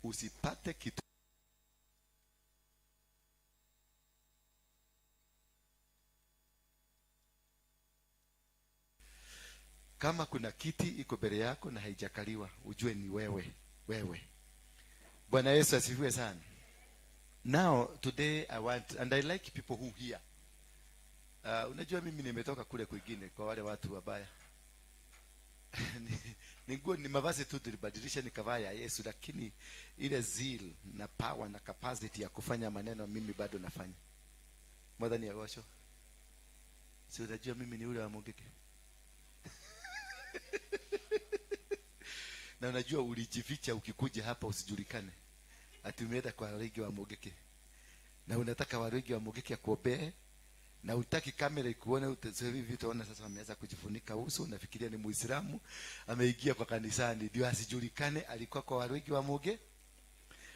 Usipate kitu. Kama kuna kiti iko mbele yako na haijakaliwa, ujue ni wewe, wewe. Bwana Yesu asifiwe sana. Now today I want, and I like people who hear. Unajua mimi nimetoka kule kwingine kwa wale watu wabaya. Ni nguo ni mavazi tu tulibadilisha nikavaa ya Yesu, lakini ile zeal na power na capacity ya kufanya maneno mimi bado nafanya. Mwathani agocwo. Si unajua mimi ni ule wa Mungiki. Na unajua ulijificha ukikuja hapa usijulikane. Ati umeenda kwa Waruinge wa Mungiki. Na unataka Waruinge wa Mungiki akuombee na utaki kamera ikuone. Hivi utaona sasa wameanza kujifunika uso, unafikiria ni Muislamu ameingia kwa kanisani, ndio asijulikane alikuwa kwa Waruinge wa Muge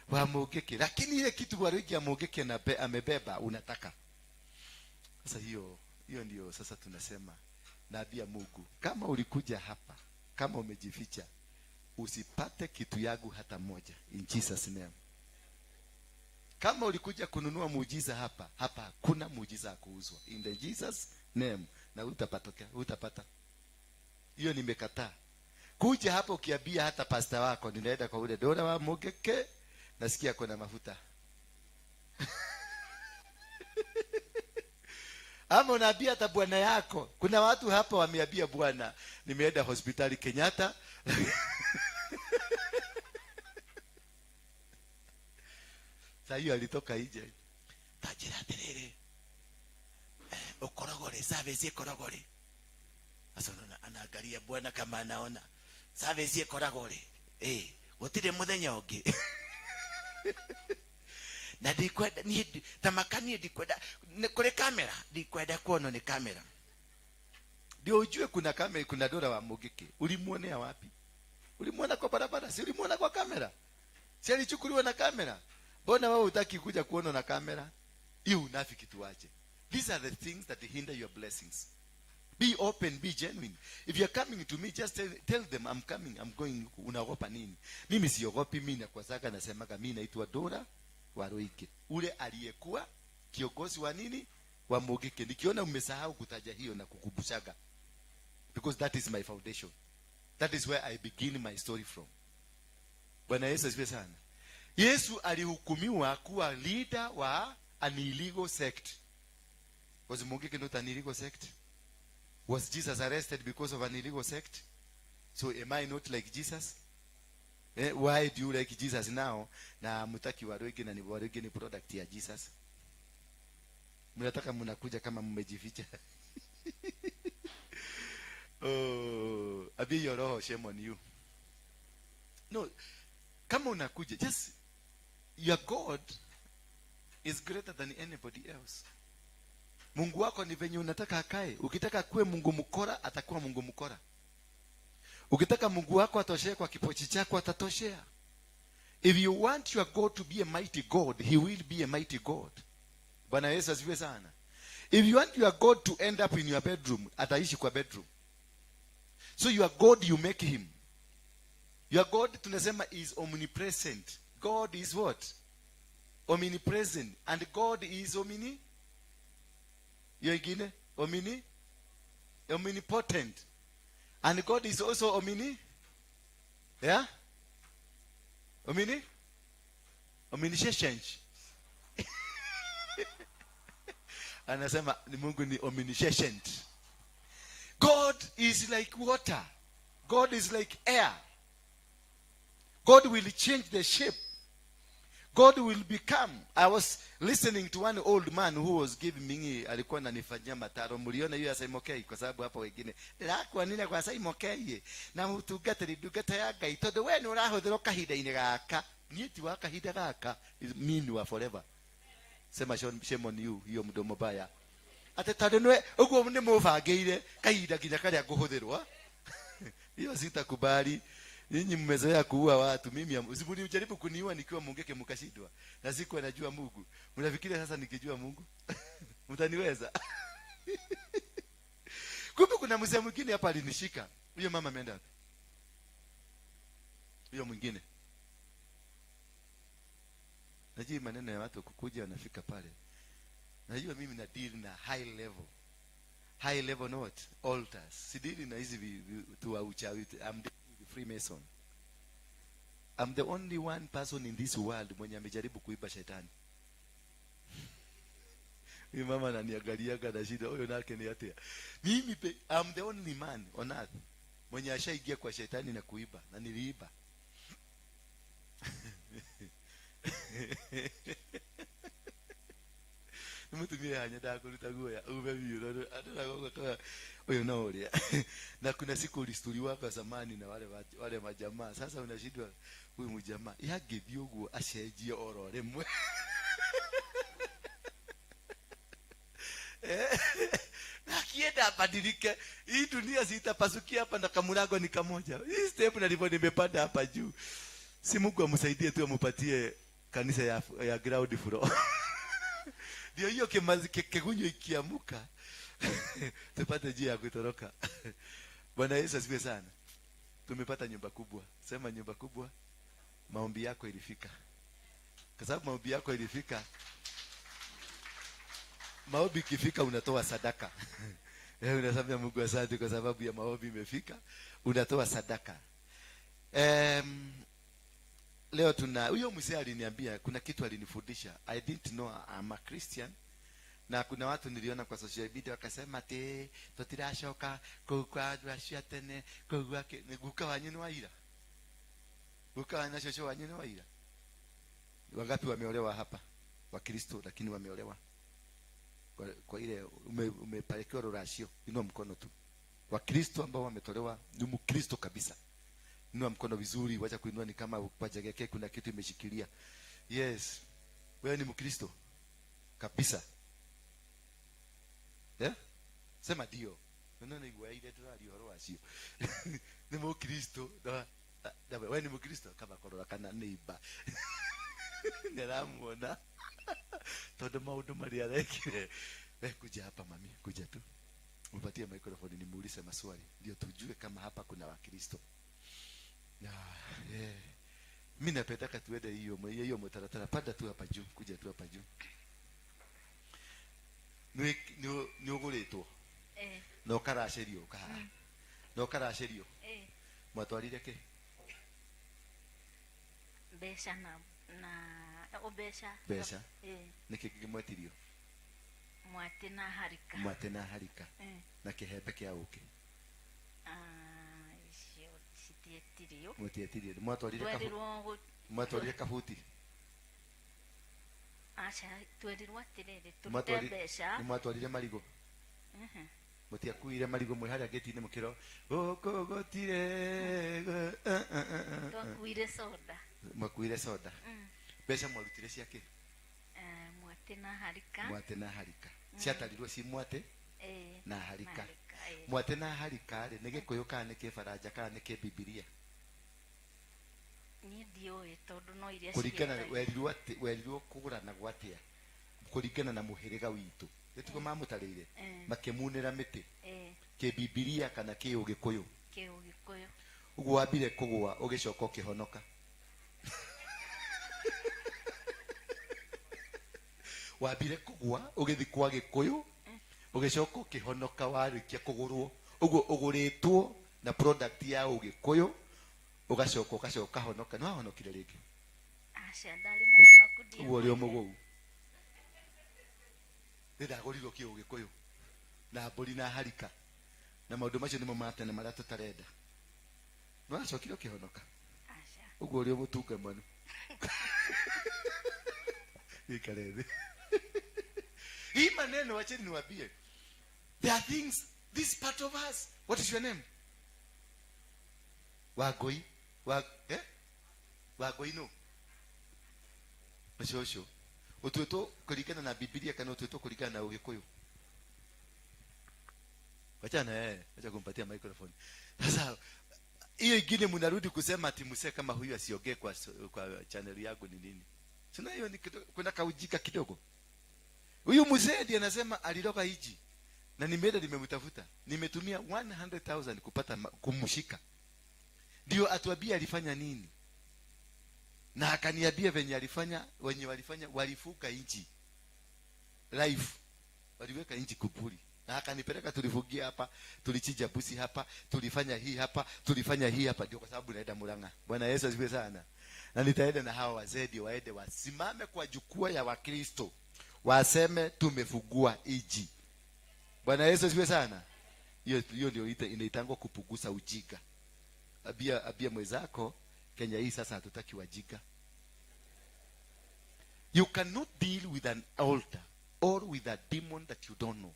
wa Mungiki. Lakini ile kitu Waruinge wa Mungiki amebeba unataka. Sasa hiyo ndio sasa tunasema nabii Mungu, kama ulikuja hapa kama umejificha, usipate kitu yangu hata moja, in Jesus name. Kama ulikuja kununua muujiza hapa, hapa hakuna muujiza wa kuuzwa, in the Jesus name, na utapata. Hiyo nimekataa. Kuja hapa ukiambia hata pastor wako ninaenda kwa ule Dora wa Mungiki, nasikia kuna mafuta. Ama unaambia hata bwana yako. Kuna watu hapa wameambia bwana, nimeenda hospitali Kenyatta. Sasa hiyo alitoka nje. Tajira atiriri. Ukorogore, service ikorogore. Sasa unaona anaangalia bwana kama anaona. Service ikorogore. Gutire muthenya ungi. Na ndikwenda ni tamakanie ndikwenda ni kuri kamera, ndikwenda kuonwo ni kamera. Ndio ujue kuna kamera, kuna Dora wa Mungiki. Ulimuonea wapi? Ulimuona kwa barabara, si ulimuona kwa kamera? Si alichukuliwa na kamera? Mbona wewe hutaki kuja kuona na kamera? Hiyo unafiki tuache. These are the things that hinder your blessings. Be open, be genuine. If you are coming to me, just tell them I'm coming, I'm going. Unaogopa nini? Mimi siogopi, mimi nakwazaka nasemaga mimi naitwa Dora Waruinge. Ule aliyekuwa kiongozi wa nini? Wa Mungiki. Nikiona umesahau kutaja hiyo na kukumbushaga. Because that is my foundation. That is where I begin my story from. Bwana Yesu asifiwe sana. Yesu alihukumiwa kuwa leader wa an illegal sect. Was Mungiki not an illegal sect? Was Jesus arrested because of an illegal sect? So am I not like Jesus? Why do you like Jesus now? Na mutaki Waruinge na ni Waruinge ni product ya Jesus. Mnataka mnakuja kama mmejificha. Oh, abi your roho, shame on you. No, kama unakuja, just your God is greater than anybody else. Mungu wako ni venye unataka akae. Ukitaka kuwe Mungu mkora, atakuwa Mungu mkora. Ukitaka Mungu wako atoshee kwa kipochi chako, atatoshea. If you want your God to be a mighty God, he will be a mighty God. Bwana Yesu asifiwe sana. If you want your God to end up in your bedroom, ataishi kwa bedroom. So your God, you make him. Your God, tunasema, is omnipresent. God is what? Omnipresent. And God is omni? Hiyo ingine? Omni? Omnipotent. And God is also omni? Yeah? Omni? Omniscient. Anasema ni Mungu ni omniscient. God is like water. God is like air. God will change the shape. God will become. I was listening to one old man who was giving me, alikuwa ananifanyia mataro. Mliona hiyo ya Simon K, kwa sababu hapa wengine ndirakuwa nina kwa Simon K na mutungatĩri ndungata ya Ngai tondu we nĩ ũrahũthĩrwo kahinda-inĩ gaka. Niĩ ti wa kahinda gaka, mimi ni wa forever. Sema shame on you, hiyo mdomo baya. Ate tondu nĩwe ũguo nĩ mũbangĩire kahinda nginya karĩa ngũhũthĩrwo. Hiyo sitakubali. Nyinyi mmezoea kuua watu, mimi mlijaribu kuniua nikiwa Mungiki mkashindwa. Na sikuwa najua Mungu. Mnafikiria sasa nikijua Mungu? Mtaniweza? Kumbe kuna mzee mwingine hapa alinishika. Huyo mama ameenda wapi? Huyo mwingine. Najua maneno ya watu kukuja wanafika pale. Najua mimi na deal na high level. High level not altars. Si deal na hizi tu wa uchawi. I'm dealing with Freemason. I'm the only one person in this world mwenye amejaribu kuiba shetani. Huyu mama ananiangaliaga na shida, huyo nake ni atia. Mimi I'm the only man on earth mwenye ashaingia kwa shetani na kuiba, na niliiba. Nimutumie hanya ndakuruta guoya ume biũ tondũ andũ magoka ũyũ no ũrĩa. Na kuna siku ulistuliwa kwa zamani na wale majamaa. Sasa unashindwa huyu mjamaa yangĩthiĩ ũguo acenjie oro rĩmwe. Na akienda abadilike, hii dunia sitapasukia hapa na kamulango ni kamoja. Hii step nilivyo nimepanda hapa juu. Si Mungu amsaidie tu amupatie kanisa ya ground floor. Ndio hiyo kigunyo ikiamuka tupate njia ya kutoroka. Bwana Yesu asifiwe sana. Tumepata nyumba kubwa. Sema nyumba kubwa. Maombi yako ilifika. Kwa sababu maombi yako ilifika. Maombi ikifika unatoa sadaka. Unasema Mungu asante kwa sababu ya maombi imefika. Unatoa sadaka. Leo tuna huyo mzee aliniambia kuna kitu alinifundisha. I didn't know I'm a Christian. Na kuna watu niliona kwa social media wakasema ati tutiracoka kuu kwa andũ acio a tene, kuu gwake ni guka wanyu ni waira. Guka wanyu na cũcũ wanyu ni waira. Wangapi wameolewa hapa? Wa Kristo lakini wameolewa. Kwa ile umepelekewa ruracio, inua mkono tu. Wa Kristo ambao wametolewa ni Mkristo kabisa. Inua mkono vizuri, wacha kuinua ni kama paja yake kuna kitu imeshikilia. Yes. Wewe ni Mkristo kabisa. Yeah? Sema ndio. Unaona igwa ile turari horo acio. Ni Mkristo. Na wewe ni Mkristo kama korora kana neiba. Niramuona. Tondu maundu maria arekire. We kuja hapa mami, kuja tu. Mpatie microphone nimuulize maswali ndio tujue kama hapa kuna Wakristo. Mimi napendaka tuende hiyo mtaratara. Panda tu hapa juu, kuja tu hapa juu. Ni uguritwo. Na ukaracerio ukaha. Na ukaracerio. Mwatwarire ki? Mbeca na o mbeca. Mbeca. Niki kingimwetirio? Mwate na harika. Mwate na harika. Na kihembe kia uki. Icio citietirio. Mwatietirio. Mwatwarire Twerirwo mwatwarire kabuti. Aca, twerirwo atiriri, turute mbeca. Nĩ mwatwarire marigũ. Mũtiakuire marigũ mwĩ harĩa gate-inĩ mũkĩrwo, gũkũ gũtirĩ Twakuire soda. Mwakuire soda. Mbeca mwarutire cia kĩ? Mwate na harika. Mwate na harika. Ciatarirwo ci mwate na harika. Na harika. Mwate na harika rĩ, nĩ Gĩkũyũ kana nĩ Kĩbaranja kana nĩ Kĩbibilia? Niĩ ndiũĩ tondũ no iria Kũringana ciĩtagwo. werirwo atĩ, werirwo kũgũrana gwatia kũringana na mũhĩrĩga witũ. Gĩtugo mamũtarĩire? Makĩmunĩra mĩtĩ. Kĩbibilia kana kĩũgĩkũyũ? Kĩũgĩkũyũ. Ũguo wambire kũgũa ũgĩcoka ũkĩhonoka. Wambire kũgũa ũgĩthiĩ kwa Gĩkũyũ, ũgĩcoka ũkĩhonoka warĩkia kũgũrwo. Ũguo ũgũrĩtwo na product ya ũgĩkũyũ, ũgacoka ũgacoka ũkahonoka. Nĩ wahonokire rĩngĩ? Aca, ndarĩ mũhonoku, ndiahonokire. Ũguo ũrĩ o mũgũu. Nĩ ndagũrirwo kĩũgĩkũyũ na mbũri na harika na maũndũ macio nĩmo ma tene marĩa tũtarenda. Nĩ wacokire ũkĩhonoka? Aca. Ũguo ũrĩ o mũtunga mwanu. Ikare thĩ. Hii maneno wacheni niwaambie. There are things, this part of us. What is your name? Wangui. Wangui no. Ũcio ũcio. Ũtuĩtwo kũringana na Biblia kana ũtuĩtwo kũringana na Ũgĩkũyũ? Wacha na yeye, acha kumpatia microphone. Sasa hiyo ingine mnarudi kusema ati msee kama huyu asiongee kwa channel yangu ni nini? Sina hiyo ni kidogo, kuna kaujika kidogo. Huyu mzee ndiye anasema aliroga hiji. Na nimeenda nimemtafuta. Nimetumia 100,000 kupata kumshika. Ndio atuambie alifanya nini. Na akaniambia venye alifanya, wenye walifanya, walifuka inchi life, waliweka inchi kupuri. Na akanipeleka, tulifugia hapa, tulichinja busi hapa, tulifanya hii hapa, tulifanya hii hapa. Ndio kwa sababu naenda Murang'a. Bwana Yesu asifiwe sana. Na nitaenda na hawa wazee ndio waende wasimame kwa jukwaa ya Wakristo, waseme tumefungua iji. Bwana Yesu asifiwe sana. Hiyo ndio inaitangwa kupunguza ujinga. Ambia mwenzako, Kenya hii sasa hatutaki wajinga. You cannot deal with an altar or with a demon that you don't know.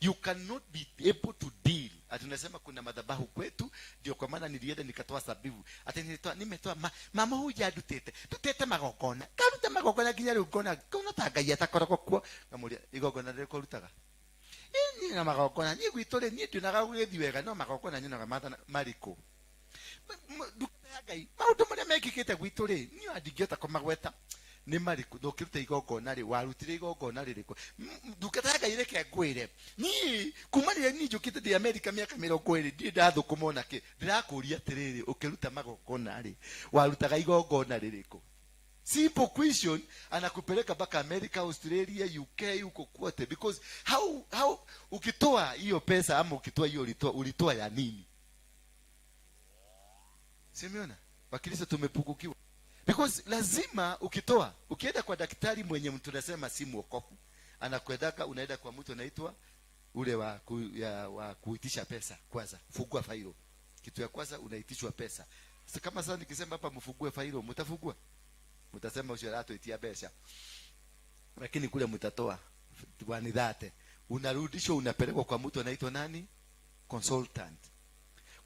You cannot be able to deal. Ati unasema kuna madhabahu kwetu, ndio kwa maana nilienda nikatoa sabibu. Ati nilitoa, nimetoa mama huyu andutite. Tutete magongona. Karuta magongona nginya riu ngona, ngona ta Ngai atakoragwo kuo. Ngamuria igongona rĩrĩkũ ũrutaga? Ĩ, niĩ na magongona, niĩ gwitũ rĩ, niĩ ndionaga gũgĩthiĩ wega, no magongona nyonaga mathana marĩkũ? Ndungata ya Ngai, maũndũ marĩa mekĩkĩte gwitũ rĩ, niĩ ndingĩhota kũmagweta. Nĩ marĩkũ? Na ũkĩruta igongona rĩ, warutire igongona rĩrĩkũ? Ndungata ya Ngai, reke ngwĩre, niĩ kuma rĩrĩa niĩ njũkĩte ndĩ Amerika mĩaka 20, ndirĩ ndathũkũma ona kĩ. Ndĩrakũria atĩrĩrĩ, ũkĩruta magongona rĩ, warutaga igongona rĩrĩkũ? Simple question, anakupeleka mpaka America, Australia, UK, huko kwote. Because how ukitoa hiyo pesa ama ukitoa hiyo ulitoa ya nini? Simeona? Wakristo tumepungukiwa. Because lazima ukitoa, ukienda kwa daktari mwenye mtu anasema si mwokofu, anakwendaka, unaenda kwa mtu anaitwa ule wa kuitisha pesa kwanza, fungua failo. Kitu ya kwanza unaitishwa pesa. Sasa kama sasa nikisema hapa mfungue failo, mtafungua? Mtasema ucio aratuitia mbeca. Lakini kule mtatoa wanidhate. Unarudishwa, unapelekwa kwa mtu anaitwa nani? Consultant.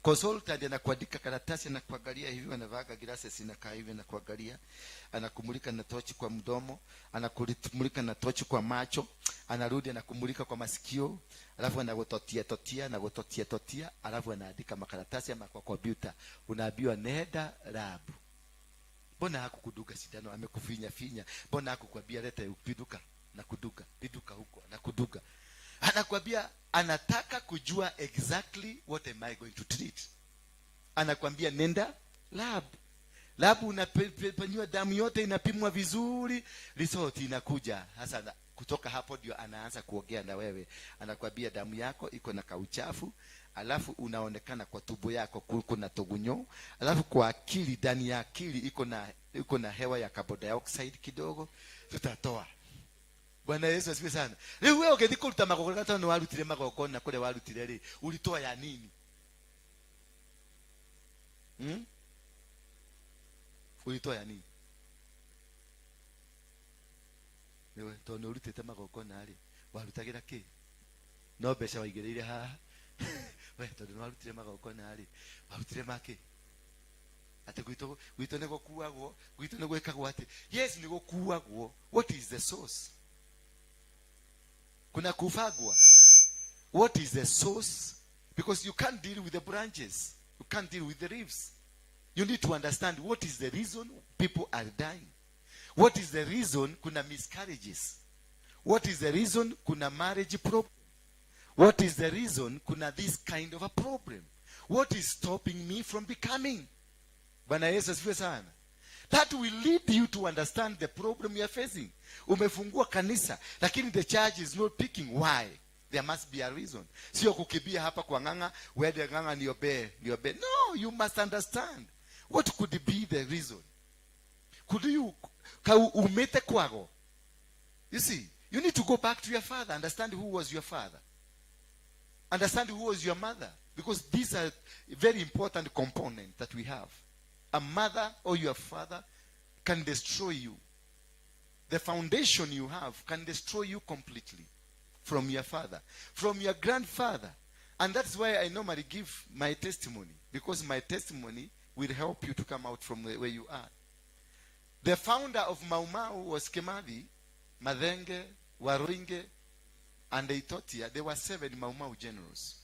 Consultant anakuandika karatasi, anakuangalia hivi, anavaa glasses, inakaa hivi, anakuangalia, anakumulika na tochi kwa mdomo, anakumulika na tochi kwa macho, anarudi anakumulika kwa masikio, alafu anakutotia totia, anakutotia totia, alafu anaandika makaratasi ama kwa kompyuta. Unaambiwa nenda lab. Mbona hakukuduka sindano, amekufinya finya? Mbona hakukwambia leta upiduka na kuduka, piduka huko na kuduka? Anakwambia anataka kujua exactly what am I going to treat. Anakwambia nenda lab. Lab unafanyiwa damu yote inapimwa vizuri, result inakuja. Sasa kutoka hapo ndio anaanza kuongea na wewe. Anakwambia damu yako iko na kauchafu, alafu unaonekana kwa tumbo yako kuna togunyo, alafu kwa akili, ndani ya akili iko na hewa ya carbon dioxide kidogo, tutatoa. Bwana Yesu asifiwe sana. Rĩu wewe ũgĩthiĩ kũruta magongona tondũ nĩ warutire magongona kũrĩa warutire rĩ, ulitoa ya nini? Hmm? Ulitoa ya nini? Nĩwe tondũ nĩ ũrutĩte magongona rĩ, warutagĩra kĩ? No mbeca waigĩrĩire haha. We tondũ nĩ warutire magongona rĩ, warutire makĩ? Atĩ gwitũ nĩ gũkuagwo, gwitũ nĩ gwĩkagwo atĩ. Yes, nĩ gũkuagwo. What is the source? Kuna kufagwa. What is the source? Because you can't deal with the branches. You can't deal with the leaves. You need to understand what is the reason people are dying. What is the reason kuna miscarriages? What is the reason kuna marriage problem? What is the reason kuna this kind of a problem? What is stopping me from becoming? Bwana Yesu asifiwe sana. That will lead you to understand the problem you are facing. Umefungua kanisa, lakini the church is not picking. Why? There must be a reason. Sio kukimbia hapa kwa ng'ang'a, wende ng'ang'a niobee, niobee. No, you must understand. What could be the reason? Could you ka umete kwago? You see, you need to go back to your father, understand who was your father. Understand who was your mother. Because these are very important components that we have. A mother or your father can destroy you. The foundation you have can destroy you completely from your father, from your grandfather. And that's why I normally give my testimony, because my testimony will help you to come out from where you are. The founder of Mau Mau was Kimathi, Mathenge, Waruinge, and Itotia. There were 7 Mau Mau generals.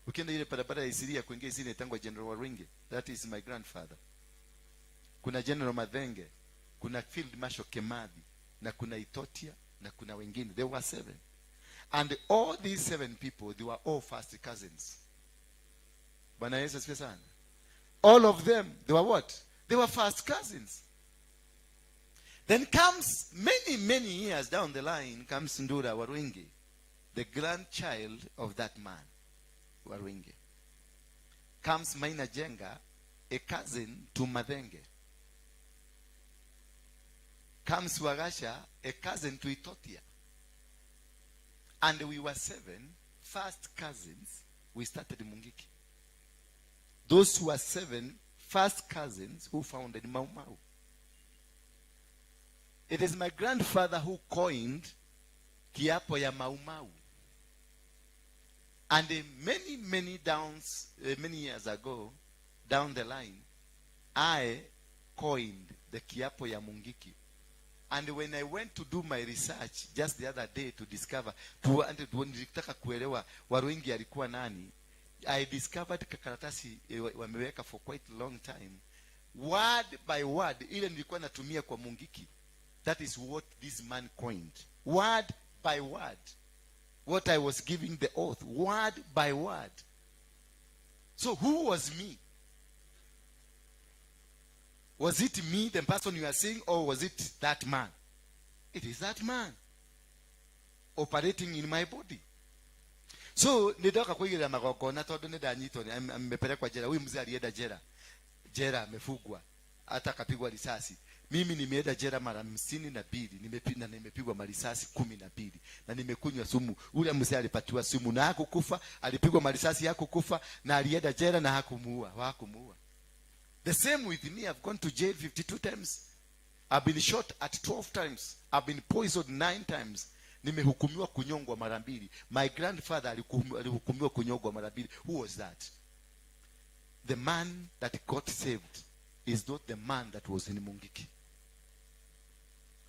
Ukienda ile barabara ya Isiria kuingia Isiria inaitangwa General Waruinge. That is my grandfather. Kuna General Mathenge, kuna Field Marshal Kimathi, na kuna Itotia, na kuna wengine. There were 7. And all these 7 people, they were all first cousins. Bwana Yesu asifiwe sana. All of them, they were what? They were first cousins. Then comes many, many years down the line comes Ndura Waruingi, the grandchild of that man, Waruingi. Comes Maina Jenga, a cousin to Mathenge. Comes Wagasha, a cousin to Itotia. And we were seven first cousins. We started Mungiki. Those were seven first cousins who founded Mau Mau. It is my grandfather who coined kiapo ya Mau Mau. And many, many years ago, down the line, I coined the kiapo ya Mungiki. And when I went to do my research just the other day to discover, nilitaka kuelewa Waruingi alikuwa nani, I discovered kakaratasi wameweka for quite a long time, word by word, ile nilikuwa natumia kwa Mungiki. That is what this man coined. Word by word. What I was giving the oath, word by word. So who was me? Was it me, the person you are seeing, or was it that man? It is that man operating in my body. So nĩndoka kũigĩrĩra magongona tondũ nĩ ndanyitwo amepelekwa jela. Huyu mzee alienda jela, jela amefungwa, hata akapigwa risasi. Mimi nimeenda jela mara 52, na nimepigwa marisasi 12 na nimekunywa sumu. Ule mzee alipatiwa sumu na hakukufa, alipigwa marisasi hakukufa, na alienda jela na hakumuua, hakumuua. The same with me. I've gone to jail 52 times. I've been shot at 12 times. I've been poisoned 9 times. Nimehukumiwa kunyongwa mara mbili. My grandfather alihukumiwa kunyongwa mara mbili. Who was that? The man that got saved is not the man that was in Mungiki.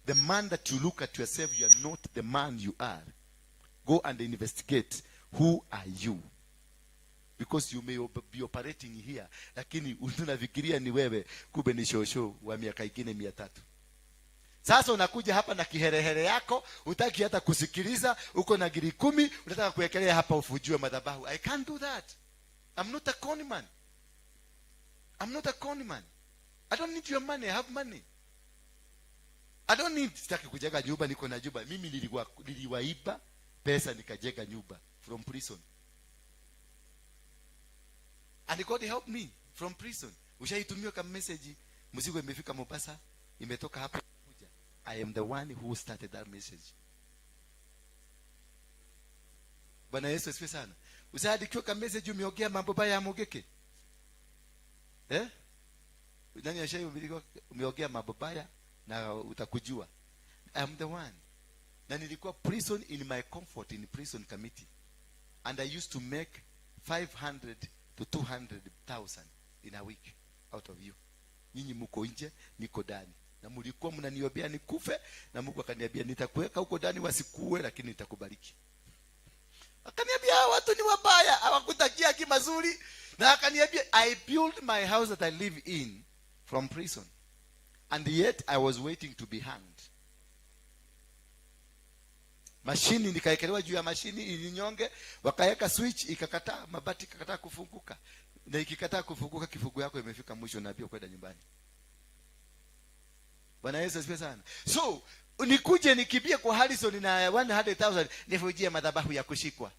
The man that you look at yourself, you are not the man you are. Go and investigate, who are you? Because you may be operating here, lakini unafikiria ni wewe, kumbe ni shosho wa miaka ingine 300. Sasa unakuja hapa na kiherehere yako, hutaki hata kusikiliza, uko na ngiri 10, unataka kuwekelea hapa uvunjiwe madhabahu. I can't do that. I'm not a con man. I'm not a con man. I don't need your money. I have money. I don't need, sitaki kujenga nyumba, niko na nyumba. Mimi niliwaiba pesa nikajenga nyumba from prison. And God help me from prison. Ushaitumiwa kama message, mzigo imefika Mombasa, imetoka hapa kuja. I am the one who started that message. Bwana Yesu asifiwe sana. Ushaandikiwa kama message umeongea mambo baya ya Mungiki? Eh? Nani ashaihubiriwa umeongea mambo baya na utakujua? I am the one. Na nilikuwa prison in my comfort in prison committee. And I used to make 500 to 200,000 in a week out of you. Nyinyi mko nje, niko ndani. Na mlikuwa mnaniombea nikufe, na Mungu akaniambia nitakuweka huko ndani wasikuue, lakini nitakubariki. Akaniambia hawa watu ni wabaya, hawakutakia haki mazuri. Na akaniambia I built my house that I live in from prison. And yet I was waiting to be hanged. Mashini nikaekelewa juu ya mashini ilinyonge, wakaweka switch ikakataa, mabati ikakataa kufunguka. Na ikikataa kufunguka, kifungu yako imefika mwisho na pia kwenda nyumbani. Bwana Yesu asifiwe sana. So nikuje nikimbie kwa Harrison na 100,000 nifujie madhabahu ya kushikwa.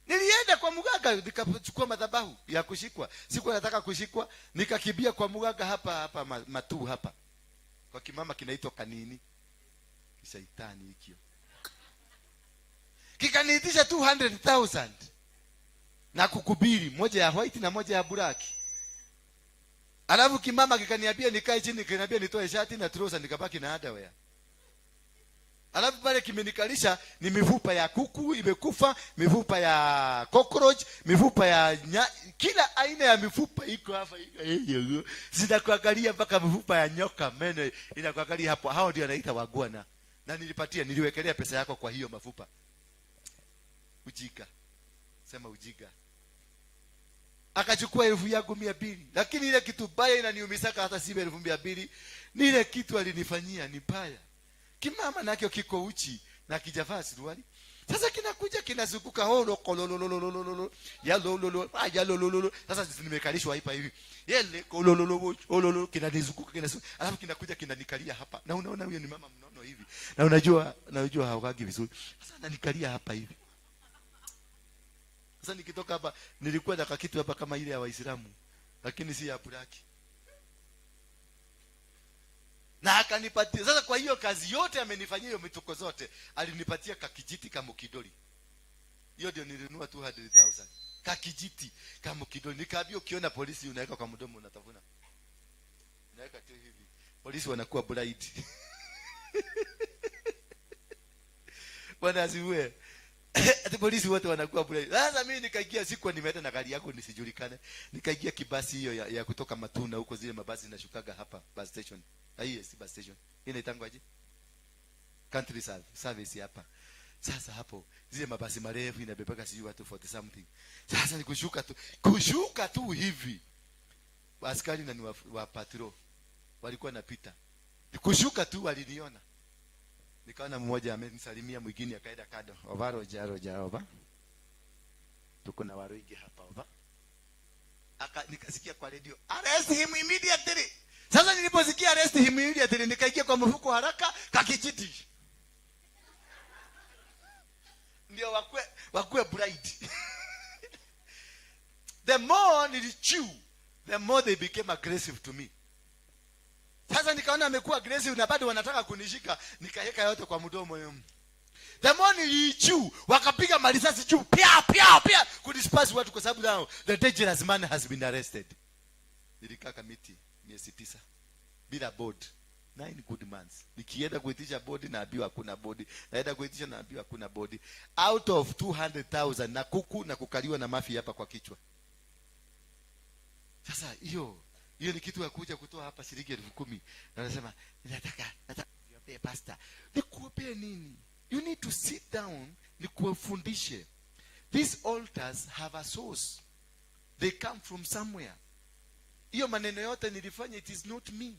Nilienda kwa mganga nikachukua madhabahu ya kushikwa. Sikuwa nataka kushikwa, nikakimbia kwa mganga hapa hapa Matu hapa. Kwa kimama kinaitwa Kanini. Kishaitani hikio. Kikaniitisha 200,000. Na kukubiri moja ya white na moja ya black. Alafu kimama kikaniambia nikae chini, kikaniambia nitoe shati na trouser, nikabaki na underwear. Alafu pale kimenikalisha ni mifupa ya kuku imekufa, mifupa ya cockroach, mifupa ya kila aina ya mifupa iko hapa. Zinakuangalia mpaka mifupa ya nyoka, meno inakuangalia hapo. Hao ndio anaita wagwana. Na niliwekelea pesa yako kwa hiyo mafupa. Ujika. Sema ujika. Akachukua 200,000. Lakini ile kitu baya inaniumisaka hata si 200,000. Ni ile kitu alinifanyia ni baya. Kimama nakyo kiko uchi na kijavaa suruali. Sasa kinakuja kinazunguka, holo kololololololo ya lololo ah ya lololo. Sasa nimekalishwa hapa hivi, yele kolololo ololo, kinanizunguka kinazunguka, alafu kinakuja kinanikalia hapa, na unaona huyo ni mama mnono hivi, na unajua haogagi vizuri. Sasa ananikalia hapa hivi. Sasa nikitoka hapa, nilikuwa na kakitu hapa kama ile ya Waislamu, lakini si ya buraki, na akanipatia. Sasa kwa hiyo kazi yote amenifanyia, hiyo mituko zote, alinipatia kakijiti kama kidoli. Hiyo ndio nilinunua 200,000, kakijiti kama kidoli. Nikaambia ukiona polisi unaweka kwa mdomo, unatafuna, unaweka tu hivi, polisi wanakuwa bright. Bwana asifiwe. Ati polisi wote wanakuwa bure. Sasa mimi nikaingia, sikuwa nimeenda na gari yako nisijulikane. Nikaingia kibasi hiyo ya kutoka Matuna huko, zile mabasi zinashukaga hapa bus station. Hii si bus station. Hii inaitangwa aje? Country service hapa. Sasa hapo zile mabasi marefu inabebaka sijui watu 40 something. Sasa ni kushuka tu. Kushuka tu hivi. Askari na ni wa patrol walikuwa napita. Kushuka tu waliniona. Nikaona mmoja amenisalimia, mwingine akaenda kando. Ova roja roja ova. Tuko na Waruinge hapa ova. Nikasikia kwa radio, arrest him immediately. Sasa niliposikia arrest him immediately, nikaingia kwa mfuko haraka kakijiti. Ndio wakue bright. The more nilichew, the more they became aggressive to me. Sasa nikaona amekuwa aggressive na bado wanataka kunishika, nikaweka yote kwa mdomo. The more nilichew, wakapiga marisasi juu, pia pia pia, kudisperse watu kwa sababu now the dangerous man has been arrested. Nilikaa Kamiti miezi 9 bila board. 9 good months. Nikienda kuitisha board naambiwa hakuna board. Naenda kuitisha naambiwa hakuna board. Out of 200,000 na kuku na kukaliwa na mafia hapa kwa kichwa. Sasa hiyo ni kitu ya kuja kutoa hapa shilingi 10,000. Na nasema nataka niombee pastor. Nikuombee nini? You need to sit down nikuwafundishe. These altars have a source. They come from somewhere. Hiyo maneno yote nilifanya, it is not me.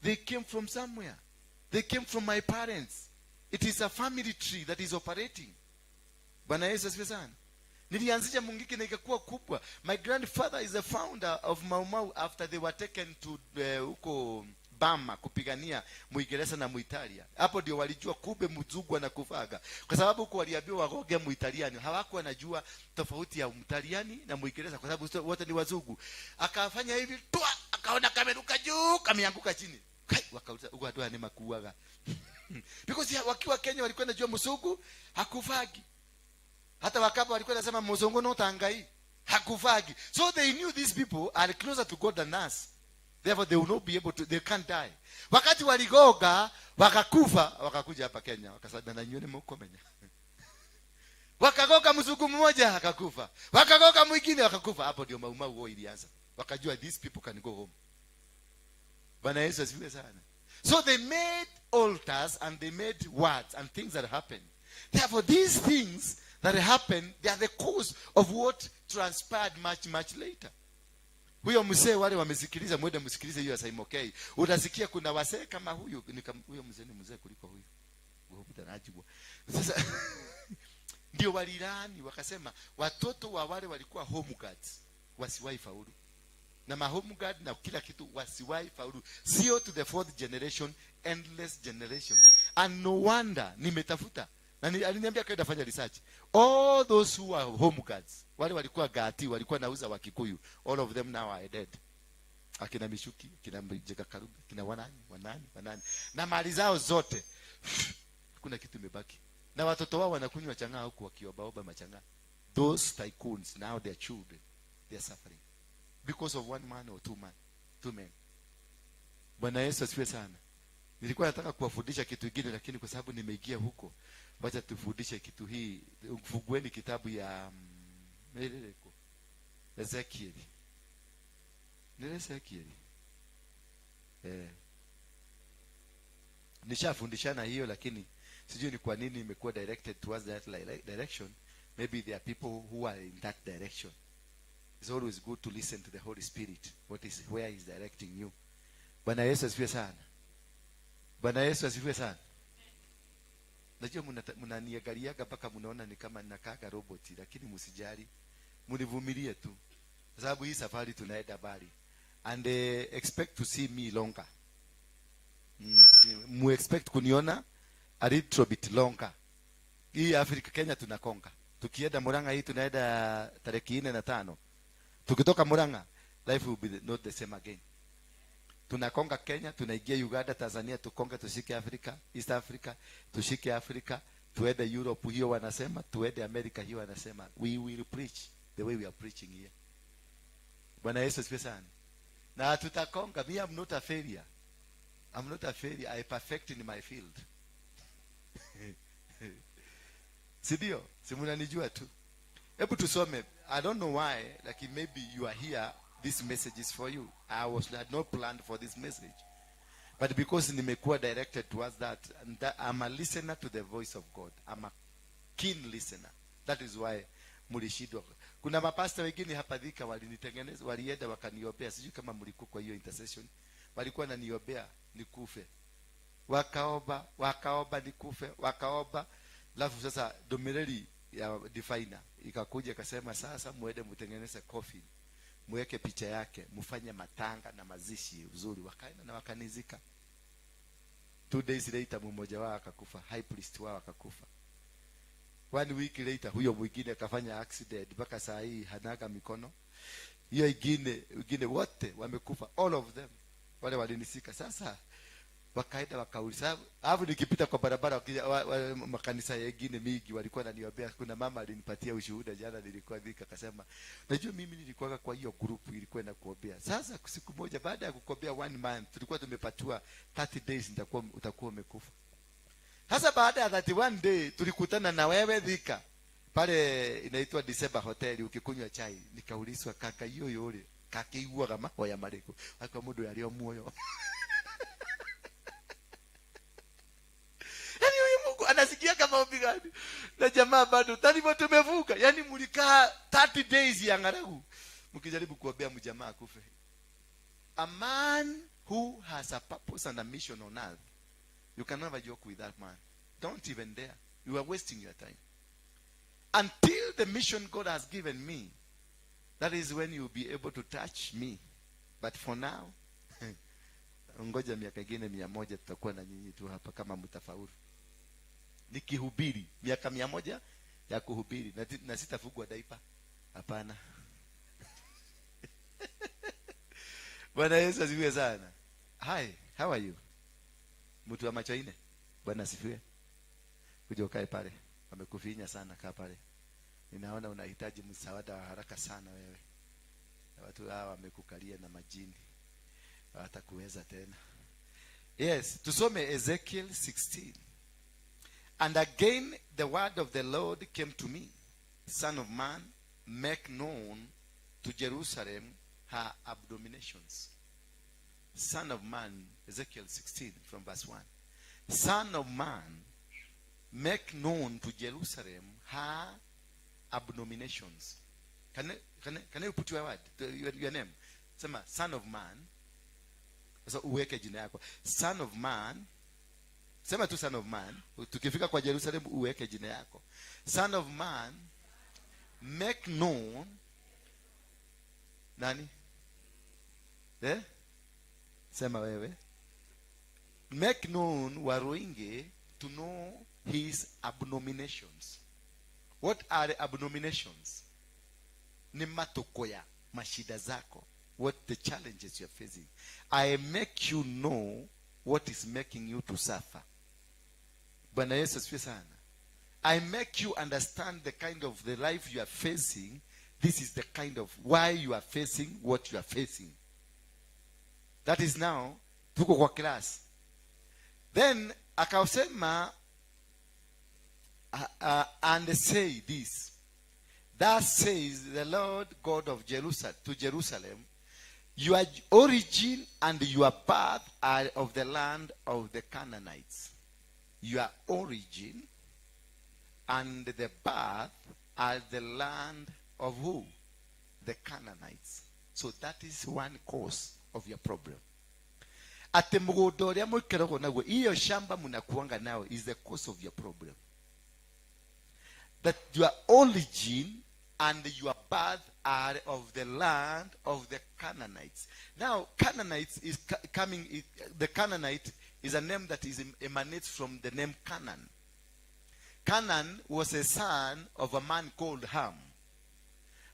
They came from somewhere. They came from my parents. It is a family tree that is operating. Bwana Yesu asifiwe sana. Nilianzisha Mungiki na ikakuwa kubwa. My grandfather is the founder of Mau Mau after they were taken to huko Bama kupigania Muingereza na Muitalia. Hapo ndio walijua kumbe mzungu anakufaga. Kwa sababu huko waliambiwa wagoge Muitaliani. Hawakuwa wanajua tofauti ya Mtaliani na Muingereza kwa sababu wote ni wazungu. Akafanya hivi twa, akaona kameruka juu, kameanguka chini. Kai, wakauliza huko watu ni makuaga. Because wakiwa Kenya walikuwa wanajua mzungu hakufagi. Hata Wakamba walikuwa wanasema mzungu no tangai, hakufagi. So they knew these people are closer to God than us. Therefore they will not be able to, they can't die. Wakati waligoga wakakufa, wakakuja hapa Kenya, wakasema na nyone mkomenya. Wakagoga mzungu mmoja akakufa. Wakagoga mwingine akakufa. Hapo ndio Mau Mau ilianza. Wakajua these people can go home. Bwana Yesu asifiwe sana. So they made altars and they made words and things that happened. Therefore these things that happened, they are the cause of what transpired much, much later. Huyo mzee wale wamesikiliza, mwende msikilize hiyo ya Simon K. Utasikia kuna wasee kama huyu, ni kama huyo mzee ni mzee kuliko huyu. Huyo. Sasa ndio walilani wakasema watoto wa wale walikuwa home guards wasiwahi faulu. Na ma home guard na kila kitu wasiwahi faulu. Sio to the fourth generation, endless generation. And no wonder nimetafuta. Na aliniambia kaenda fanya research. All those who are home guards, wale walikuwa gati, walikuwa nauza wa Kikuyu, all of them now are dead. Akina Mishuki, akina Mjeka Karuga, akina wanani, wanani, wanani. Na mali zao zote hakuna kitu imebaki. Na watoto wao wanakunywa chang'aa huku wakiobaoba machang'aa. Those tycoons now their children, they are suffering because of one man or two man, two men. Bwana Yesu asifiwe sana. Nilikuwa nataka kuwafundisha kitu kingine, lakini kwa sababu nimeingia huko, wacha tufundishe kitu hii. Fungueni kitabu ya Ezekiel. Ni Ezekiel. Nishafundishana hiyo, lakini sijui ni kwa nini imekuwa directed towards that direction. Maybe there are people who are in that direction. It's always good to listen to the Holy Spirit. Where is directing you. Bwana Yesu asifiwe sana. Bwana Yesu asifiwe sana. Najua mnaniangaliaga mpaka mnaona ni kama nakaaga roboti, lakini msijali, mnivumilie tu, kwa sababu hii safari tunaenda mbali, and expect to see me longer. Mu expect kuniona a little bit longer. Hii Afrika, Kenya tunakonga. Tukienda Murang'a hii tunaenda tariki 4 na 5. Tukitoka Murang'a, life will be not the same again. Tunakonga Kenya, tunaingia Uganda, Tanzania, tukonge tushike Africa, East Africa, tushike Africa, tuende Europe hiyo wanasema, tuende America hiyo wanasema. We will preach the way we are preaching here. Bwana Yesu asifiwe sana. Na tutakonga. Me, I'm not a failure. I'm not a failure. I perfect in my field. Si ndio? Si mnanijua tu. Hebu tusome. I don't know why, like maybe you are here, this message is for you. I was had not planned for this message. But because nimekuwa directed towards that, and that I'm a listener to the voice of God. I'm a keen listener. That is why mlishindwa. Kuna mapasta wengine hapa Thika walinitengeneza, walienda wakaniombea. Sijui kama mlikuwa kwa hiyo intercession. Walikuwa wananiombea nikufe. Wakaomba, wakaomba nikufe, wakaomba. Alafu sasa domireli ya diviner ikakuja ikasema, sasa muende mtengeneze coffin, muweke picha yake, mfanye matanga na mazishi uzuri. Wakaenda na wakanizika. 2 days later mmoja wao akakufa, high priest wao akakufa. One week later huyo mwingine akafanya accident, mpaka saa hii hanaga mikono. Hiyo ingine wengine wote wamekufa, all of them wale walinizika. Sasa wakaenda wakauliza, alafu nikipita kwa barabara wakija, makanisa yengine mingi walikuwa wananiombea. Kuna mama alinipatia ushuhuda jana, nilikuwa Thika, akasema, najua mimi nilikuwa kwa hiyo group ilikuwa inakuombea. Sasa siku moja baada ya kukuombea one month, tulikuwa tumepatiwa 30 days nitakuwa utakuwa umekufa. Sasa baada ya 31 day tulikutana na wewe Thika pale inaitwa December Hotel ukikunywa chai, nikaulizwa, kaka hiyo yule kakiguaga mahoya mariku akwa mundu yario muoyo? Yaani huyu Mungu anasikia kama maombi gani? Na jamaa bado talibo tumevuka. Yaani mlikaa 30 days ya ng'aragu mkijaribu kuombea mjamaa akufe. A man who has a purpose and a mission on earth, you can never joke with that man. Don't even dare. You are wasting your time. Until the mission God has given me, that is when you'll be able to touch me. But for now, ngoja miaka ingine 100, tutakuwa na nyinyi tu hapa kama mtafaulu. Nikihubiri miaka 100 ya kuhubiri na sitafugwa diaper. Hapana. Bwana Yesu asifiwe sana. Hi, how are you? Mtu wa macho ine. Bwana asifiwe. Kuja ukae pale. Wamekufinya sana, kaa pale. Ninaona unahitaji msaada wa haraka sana wewe. Na watu hawa wamekukalia na majini. Hawatakuweza tena. Yes, tusome Ezekiel 16. And again the word of the Lord came to me, "Son of man, make known to Jerusalem her abominations." Son of man, Ezekiel 16 from verse 1. Son of man, make known to Jerusalem her abominations. Can you put your word, your name? Sema, son of man. Sasa uweke jina yako. Son of man. Sema tu son of man. Tukifika kwa Jerusalem uweke jina yako. Son of man, make known nani? Eh? Sema wewe. Make known Waruinge to know his abominations. What are abominations? Ni matukoya, mashida zako. What the challenges you are facing. I make you know what is making you to suffer. Bwana Yesu asifiwe sana. I make you understand the kind of the life you are facing. This is the kind of why you are facing what you are facing. That is now tuko kwa class. Then akasema, and say this. Thus says the Lord God of Jerusalem to Jerusalem, your origin and your birth are of the land of the Canaanites. Your origin and the birth are the land of who? The Canaanites. So that is one cause of your problem. Atĩ mũgũnda ũrĩa mũikaragwo naguo, hiyo shamba mnakuanga nao, is the cause of your problem, that your origin and your birth are of the land of the Canaanites. Now, Canaanites is coming, the Canaanite is a name that is emanates from the name Canaan. Canaan was a son of a man called Ham.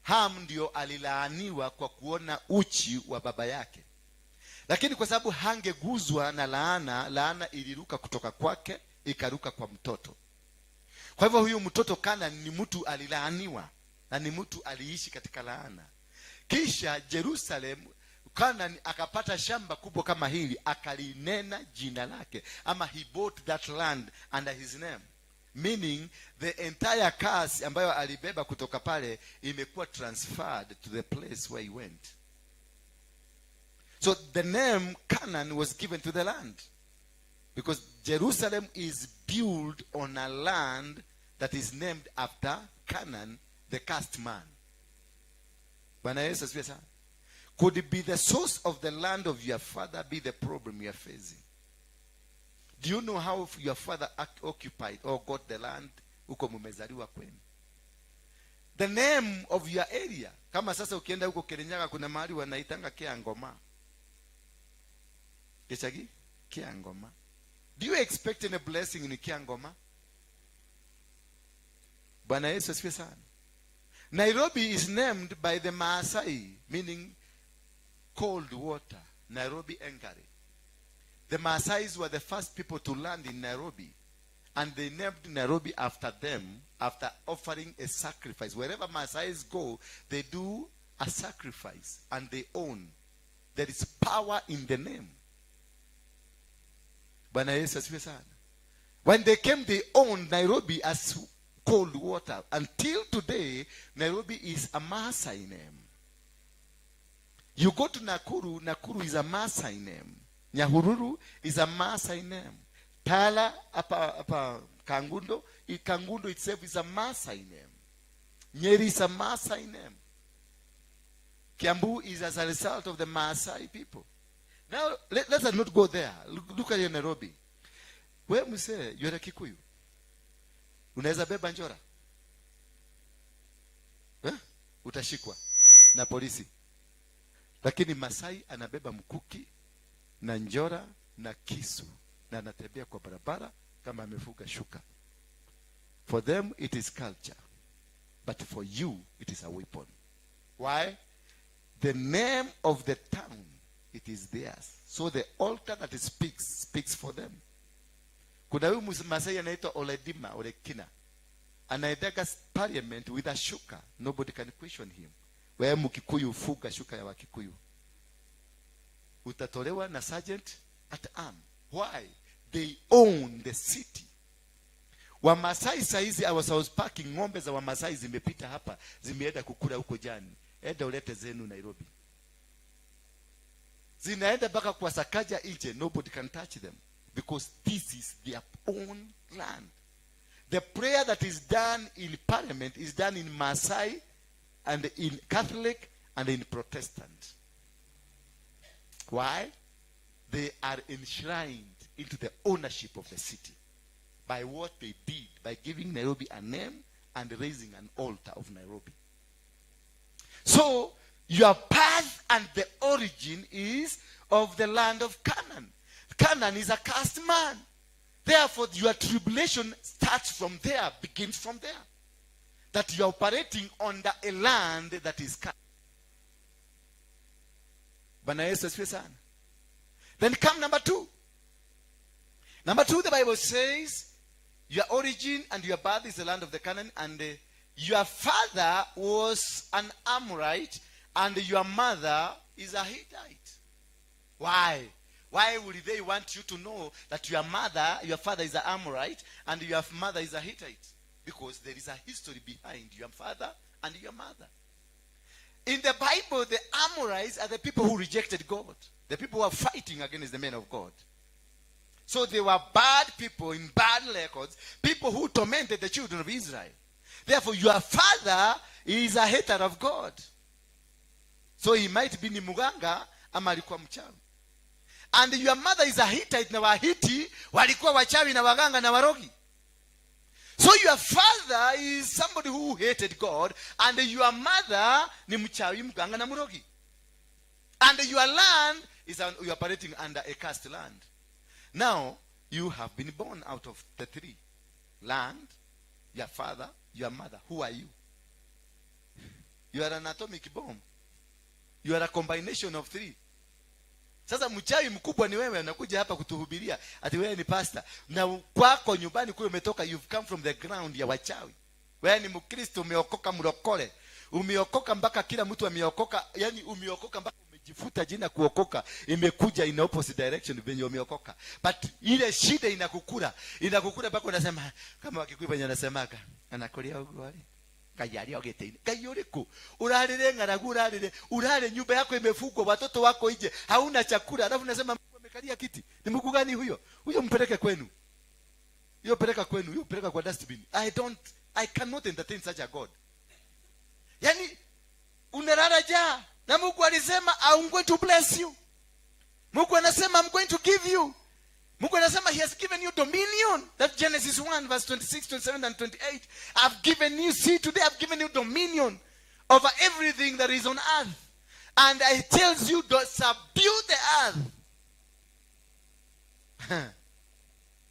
Ham ndio alilaaniwa kwa kuona uchi wa baba yake, lakini kwa sababu hangeguzwa na laana, laana iliruka kutoka kwake ikaruka kwa mtoto. Kwa hivyo huyu mtoto Canaan ni mtu alilaaniwa na ni mtu aliishi katika laana. Kisha Jerusalem, Canaan akapata shamba kubwa kama hili, akalinena jina lake, ama he bought that land under his name, meaning the entire curse ambayo alibeba kutoka pale imekuwa transferred to the place where he went. So the name Canaan was given to the land because Jerusalem is built on a land that is named after Canaan, the cursed man. Bwana Yesu asifiwe sana. Could it be the source of the land of your father be the problem you are facing? Do you know how your father occupied or got the land huko mumezaliwa kwenu? The name of your area. Kama sasa ukienda huko Kirinyaga, kuna mahali wanaitanga Kiangoma. Kichagi? Kiangoma. Do you expect any blessing in Kiangoma? Bwana Yesu asifiwe sana. Nairobi is named by the Maasai, meaning cold water. Nairobi Engari. The Maasais were the first people to land in Nairobi, and they named Nairobi after them, after offering a sacrifice. Wherever Maasais go, they do a sacrifice and they own. There is power in the name. Bwana Yesu asifiwe sana. When they came, they owned Nairobi as cold water. Until today, Nairobi is a Maasai name. You go to Nakuru, Nakuru is a Maasai name. Nyahururu is a Maasai name. Tala, hapa Kangundo, Kangundo itself is a Maasai name. Nyeri is a Maasai name. Kiambu is as a result of the Maasai people. Now, let us not go there. Look at your Nairobi. We msee, you're a Kikuyu. Unaweza beba njora? Eh? Utashikwa na polisi. Lakini Masai anabeba mkuki na njora na kisu na anatembea kwa barabara kama amefuga shuka. For them it is culture, but for you it is a weapon. Why? The name of the town, it is theirs. So the altar that it speaks, speaks for them. Kuna huyu Masai anaitwa Oledima Olekina, anaendaga parliament with a shuka. Nobody can question him. Wewe Mkikuyu, fuga shuka ya Wakikuyu, utatolewa na sergeant at arm. Why? They own the city. Wamasai saizi, I was parking, ng'ombe za Wamasai zimepita hapa, zimeenda kukula huko jani. Enda ulete zenu Nairobi. Zinaenda mpaka kwa Sakaja nje, nobody can touch them because this is their own land. The prayer that is done in parliament is done in Maasai and in Catholic and in Protestant. Why? They are enshrined into the ownership of the city by what they did, by giving Nairobi a name and raising an altar of Nairobi. So, your path and the origin is of the land of Canaan. Canaan is a cursed man. Therefore, your tribulation starts from there, begins from there. That you are operating under a land that is cursed. Bwana Yesu asifiwe sana. Then come number two. Number two, the Bible says, your origin and your birth is the land of the Canaan, and your father was an Amorite, and your mother is a Hittite. Why? Why would they want you to know that your father is an Amorite, and your mother is a Hittite? Because there is a history behind your father and your mother. In the Bible, the Amorites are the people who rejected God. The people who are fighting against the men of God. So they were bad people in bad records, people who tormented the children of Israel. Therefore, your father is a hater of God. So he might be ni muganga ama alikuwa mchawi. And your mother is a Hittite, na Wahiti walikuwa wachawi na waganga na warogi. So your father is somebody who hated God, and your mother ni mchawi, mganga na mrogi. And your land is you are operating under a cursed land. Now you have been born out of the three: land, your father, your mother. Who are you? You are an atomic bomb. You are a combination of three. Sasa mchawi mkubwa ni wewe. Unakuja hapa kutuhubiria ati wewe ni pastor, na kwako nyumbani kule umetoka, you've come from the ground ya wachawi. Wewe ni Mkristo, umeokoka, mlokole, umeokoka mpaka kila mtu ameokoka. Yani umeokoka mpaka umejifuta jina kuokoka, imekuja in opposite direction venye umeokoka. But ile shida inakukula, inakukula mpaka unasema kama Wakikuyu venye anasemaga, anakulia uguo Ngai arĩ o gĩtĩ-inĩ. Ngai ũrĩkũ? Ũrarĩre ng'aragu, ũrarĩre, urare, nyumba yako imefungwa, watoto wako nje, hauna chakula, alafu unasema Mungu amekalia kiti. Ni Mungu gani huyo? Huyo mpeleke kwenu, hiyo peleka kwenu, hiyo peleka kwa dustbin. I cannot entertain such a God. Yani unalala njaa na Mungu alisema, "I'm going to bless you." Mungu anasema, "I'm going to give you." Mungu anasema he has given you dominion. That's Genesis 1 verse 26, 27 and 28. "I've given you, see, today I've given you dominion over everything that is on earth." And it tells you to subdue the earth.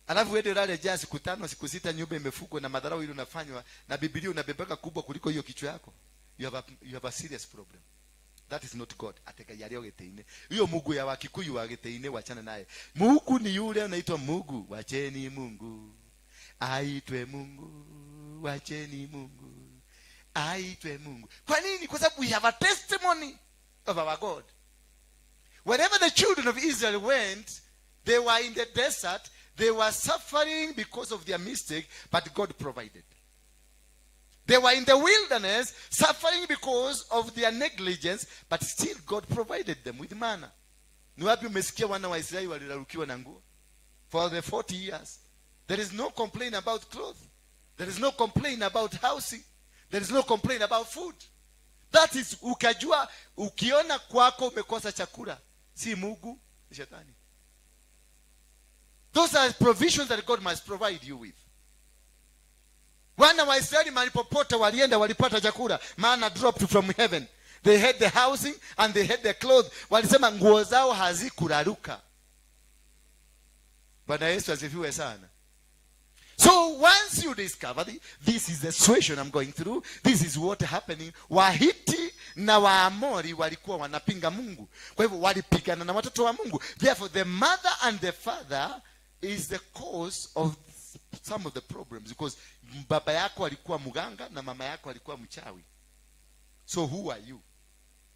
Alafu wewe ulale njaa siku 5, siku 6, nyumba imefungwa na madharau ile unafanywa na Biblia unabebeka kubwa kuliko hiyo kichwa yako. You have a serious problem. That is not God. Ati Ngai arĩ o gĩtĩ-inĩ. Hiyo Mungu ya Wakikuyu wa gĩtĩ-inĩ, wachana naye. Mungu ni yule anaitwa Mungu. Wacheni Mungu aitwe Mungu. Wacheni Mungu aitwe Mungu. Kwa nini? Kwa sababu we have a testimony of our God. Wherever the children of Israel went, they were in the desert, they were suffering because of their mistake, but God provided. They were in the wilderness suffering because of their negligence, but still God provided them with manna. Ni wapi umesikia wana wa Israeli walirarukiwa na nguo? For the 40 years. There is no complaint about clothes. There is no complaint about housing. There is no complaint about food. That is, ukajua ukiona kwako umekosa chakula, si Mungu, ni shetani. Those are provisions that God must provide you with. Wana wa Israeli mahali popote walienda walipata chakula, manna dropped from heaven. They had the housing and they had the clothes. Walisema nguo zao hazikuraruka. Bwana Yesu asifiwe sana. So once you discover this is the situation I'm going through, this is what happening. Wahiti na Waamori walikuwa wanapinga Mungu, kwa hivyo walipigana na watoto wa Mungu. Therefore the mother and the father is the cause of some of the problems, because baba yako alikuwa mganga na mama yako alikuwa mchawi. So who are you?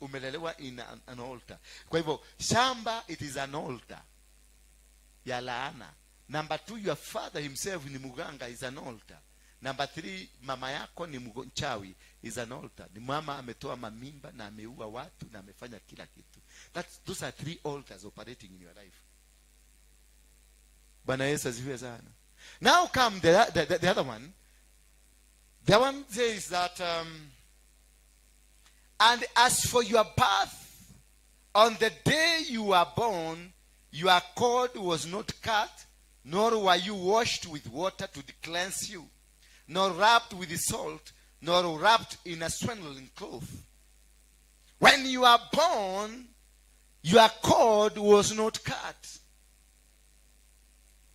Umelelewa in an altar. Kwa hivyo shamba, it is an altar ya laana. Number two, your father himself ni mganga, is an altar. Number three, mama yako ni mchawi, is an altar. Ni mama ametoa mamimba na ameua watu na amefanya kila kitu. Those are three altars operating in your life. Bwana Yesu asifiwe sana. Now come the other one. The one says that, "And as for your birth, on the day you were born, your cord was not cut, nor were you washed with water to cleanse you, nor wrapped with salt, nor wrapped in a swaddling cloth." When you are born, your cord was not cut.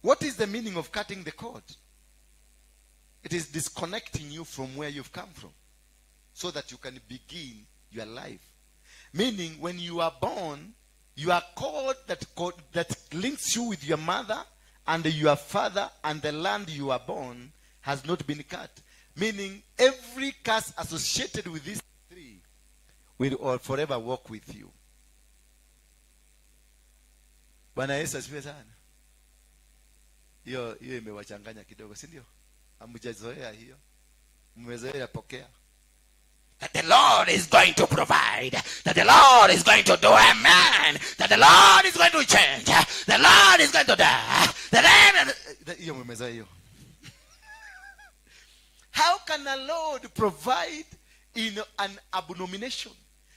What is the meaning of cutting the cord? It is disconnecting you from where you've come from so that you can begin your life. Meaning, when you are born, your cord that links you with your mother and your father and the land you are born has not been cut. Meaning, every curse associated with these three will all forever walk with you. Bwana Yesu asifiwe sana. Hiyo hiyo imewachanganya kidogo, si ndio? Hamjazoea hiyo, mmezoea pokea. That the Lord is going to provide, that the Lord is going to do, amen, that the Lord is going to change, the Lord is going to die. The Lord. Hiyo mmezoea hiyo. How can a Lord provide in an abomination?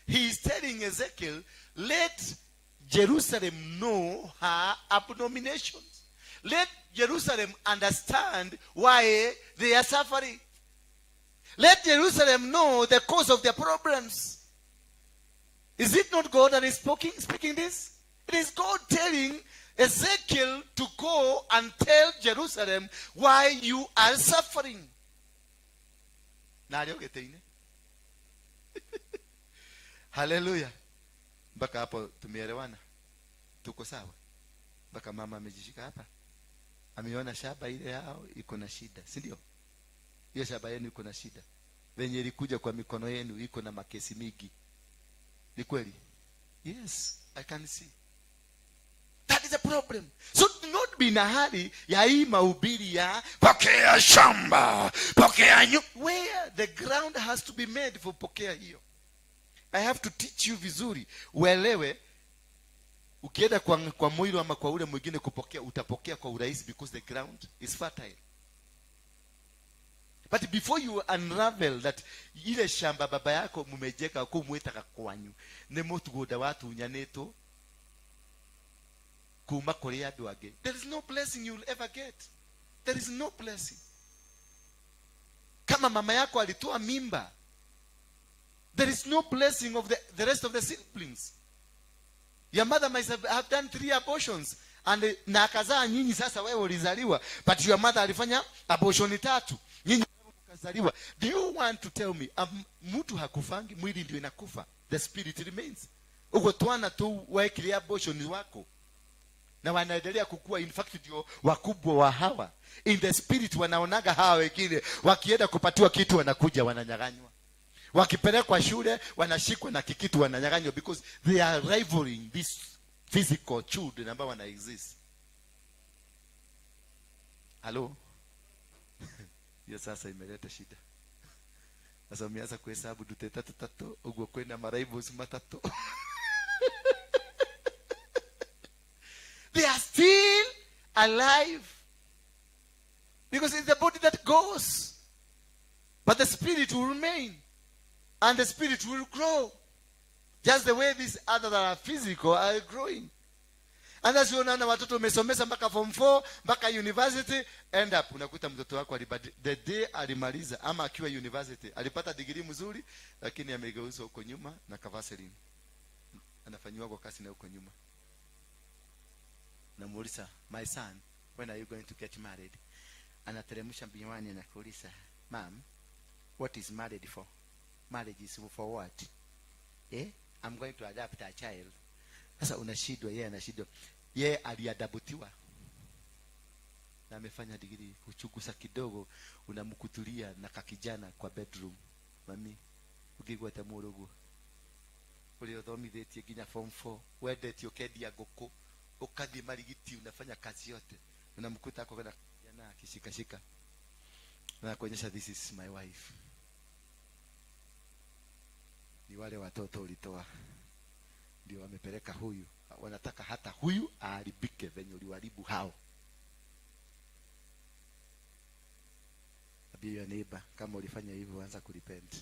He is telling Ezekiel, let Jerusalem know her abominations. Let Jerusalem understand why they are suffering. Let Jerusalem know the cause of their problems. Is it not God that is speaking this? It is God telling Ezekiel to go and tell Jerusalem why you are suffering. Na arĩ o gĩtĩ-inĩ. Haleluya! Mpaka hapo tumeelewana? Tuko sawa? Mpaka mama amejishika hapa, ameona shamba ile yao iko na shida, si ndio? Hiyo shamba yenu iko na shida, venye ilikuja kwa mikono yenu iko na makesi mingi. Ni kweli? Yes, I can see. That is a problem. So do not be in a hurry ya hii mahubiri ya Pokea shamba, pokea nyu where the ground has to be made for pokea hiyo. I have to teach you vizuri uelewe. Ukienda kwa mwili ama kwa ule mwingine kupokea, utapokea kwa urahisi because the ground is fertile. But before you unravel that ile shamba baba yako mumejeka kuu mwitaga kwanyu nĩ mũgũnda watunyanĩtwo kuma kũrĩ andũ angĩ, there is no blessing you will ever get. There is no blessing. Kama mama yako alitoa mimba, there is no blessing of the rest of the siblings. Your mother might have done three abortions and na akazaa nyinyi. Sasa wewe ulizaliwa, but your mother alifanya abortion tatu, nyinyi mkazaliwa. Do you want to tell me mtu hakufangi? Mwili ndio inakufa, the spirit remains. Ugo twana tu waekilia abortion wako na wanaendelea kukua. In fact, ndio wakubwa wa hawa. In the spirit wanaonaga hawa wengine wakienda kupatiwa kitu, wanakuja wananyang'anywa. Wakipelekwa shule, wanashikwa na kikitu, wananyang'anywa, because they are rivaling these physical children ambao wana exist. Halo, hiyo sasa imeleta shida. Sasa umeanza kuhesabu dute tatu tatu, uguo kwina marivals matatu. They are still alive because it's the body that goes, but the spirit will remain and the spirit will grow just the way these other that are physical are growing. And as unaona watoto umesomesa mpaka form 4, mpaka university, end up unakuta mtoto wako the day alimaliza ama akiwa university alipata degree mzuri, lakini amegeuzwa huko nyuma na kavaseline, anafanyiwa kwa kasi na huko nyuma. Namuuliza, "My son, when are you going to get married?" Anateremsha miwani, anakuuliza, "Mom, what is married for? Marriage is for what? Eh? I'm going to adopt a child." Sasa unashindwa, yeye anashindwa. Yeye aliadoptiwa na amefanya degree. Kuchugusa kidogo, unamkutulia na kakijana kwa bedroom. Mami, ukigwata mũrũguo ũrĩa ũthomithĩtie nginya form 4, wendetie, ũkendia ngũkũ, ũkathiĩ marigiti, unafanya kazi yote, unamkuta ako na kijana akishikashika na kuonyesha, "This is my wife." Ni wale watoto ulitoa ndio wamepeleka huyu. Wanataka hata huyu aharibike venye uliharibu hao. Ambia your neighbor, kama ulifanya hivyo, anza kurepent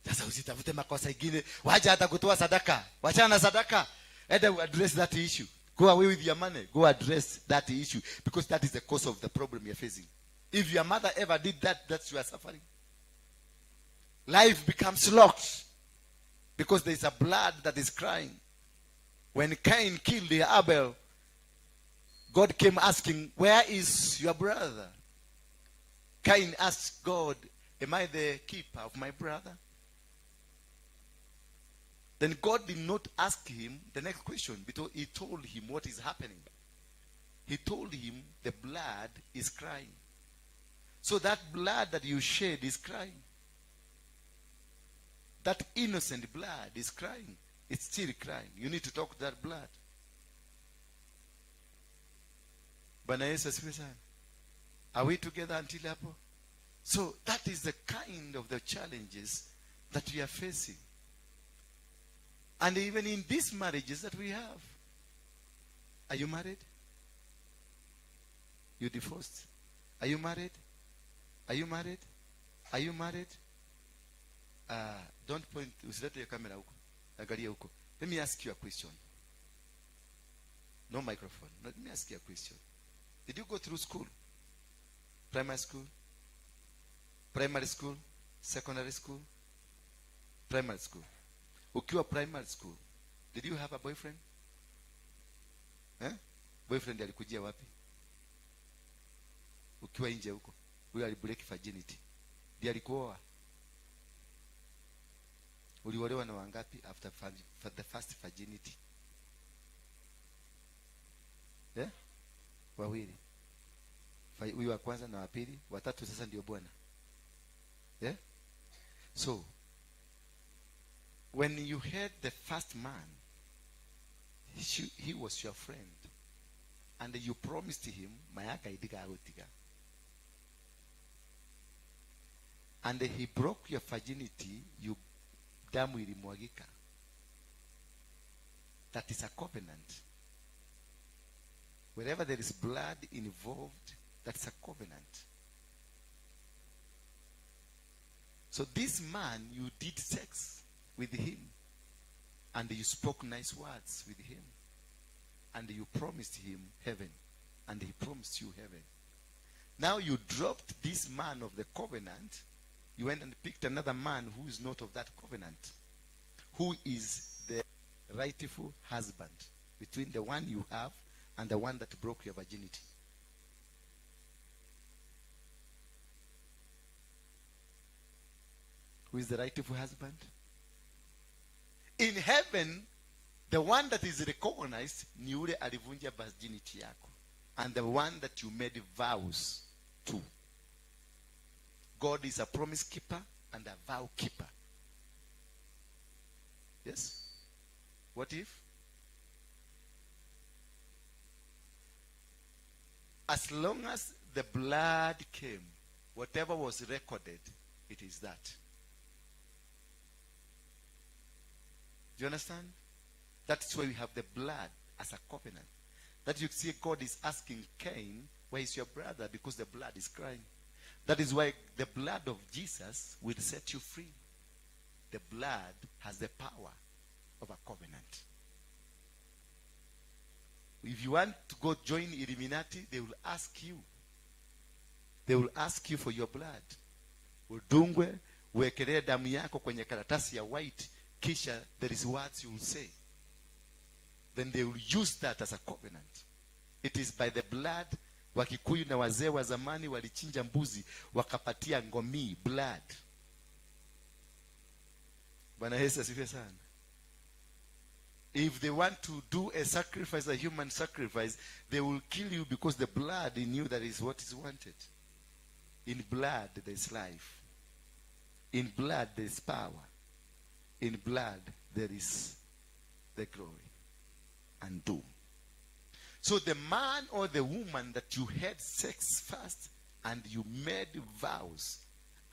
sasa. Usitafute makosa ingine, wacha hata kutoa sadaka, wachana na sadaka, enda address that issue. Go away with your money, go address that issue, because that is the cause of the problem you're facing. If your mother ever did that, that's you are suffering. Life becomes locked because there is a blood that is crying. When Cain killed Abel, God came asking, "Where is your brother?" Cain asked God, "Am I the keeper of my brother?" Then God did not ask him the next question because he told him what is happening. He told him the blood is crying. So that blood that you shed is crying. That innocent blood is crying. It's still crying. You need to talk to that blood. Bwana Yesu asifiwe sana. Are we together until hapo? So that is the kind of the challenges that we are facing. And even in these marriages that we have. Are you married? You divorced? Are you married? Are you married? Are you married? Don't point, usilete hiyo kamera huko. Angalia huko. Let me ask you a question. No microphone. Let me ask you a question. Did you go through school? Primary school? Primary school? Secondary school? Primary school. Ukiwa primary school, did you have a boyfriend? Eh? Boyfriend alikujia wapi? Ukiwa nje huko. Huyo alibreak virginity. Ndiye alikuoa. Uliolewa na wangapi after the first virginity? Eh? Wawili. Huyu wa kwanza na wa pili, watatu sasa ndio bwana. Yeah? So, when you had the first man, he was your friend. And you promised him, mayaka idiga agutiga. And he broke your virginity, you damu ilimwagika. That is a covenant. Wherever there is blood involved, that's a covenant. So this man, you did sex with him, and you spoke nice words with him, and you promised him heaven, and he promised you heaven. Now you dropped this man of the covenant. You went and picked another man who is not of that covenant, who is the rightful husband between the one you have and the one that broke your virginity. Who is the rightful husband? In heaven, the one that is recognized ni yule alivunja virginity yako, and the one that you made vows to. God is a promise keeper and a vow keeper. Yes? What if? As long as the blood came, whatever was recorded, it is that. Do you understand? That's why we have the blood as a covenant. That you see God is asking Cain, where is your brother? Because the blood is crying. That is why the blood of Jesus will set you free. The blood has the power of a covenant. If you want to go join Illuminati, they will ask you. They will ask you for your blood. Udungwe, uwekelee damu yako kwenye karatasi ya white, kisha there is words you will say. Then they will use that as a covenant. It is by the blood. Wakikuyu na wazee wa zamani walichinja mbuzi wakapatia ngomi blood. Bwana Yesu asifiwe sana. If they want to do a sacrifice, a human sacrifice, they will kill you because the blood in you, that is what is wanted. In blood there is life. In blood there is power. In blood there is the glory and doom. So the man or the woman that you had sex first and you made vows,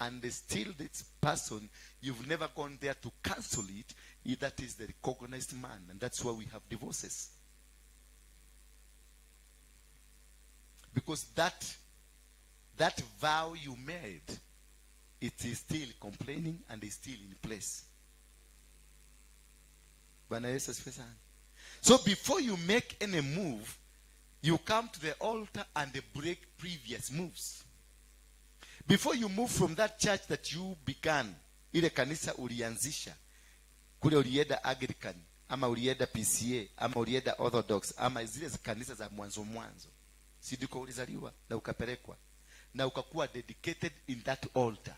and still this person, you've never gone there to cancel it, that is the recognized man. And that's why we have divorces. Because that vow you made, it is still complaining and is still in place. Bwana Yesu asifiwe sana. So before you make any move, you come to the altar and break previous moves. Before you move from that church that you began, ile kanisa ulianzisha, kule ulienda Anglican, ama ulienda PCA, ama ulienda Orthodox, ama zile kanisa za mwanzo mwanzo. Si ndiko ulizaliwa na ukapelekwa na ukakuwa dedicated in that altar,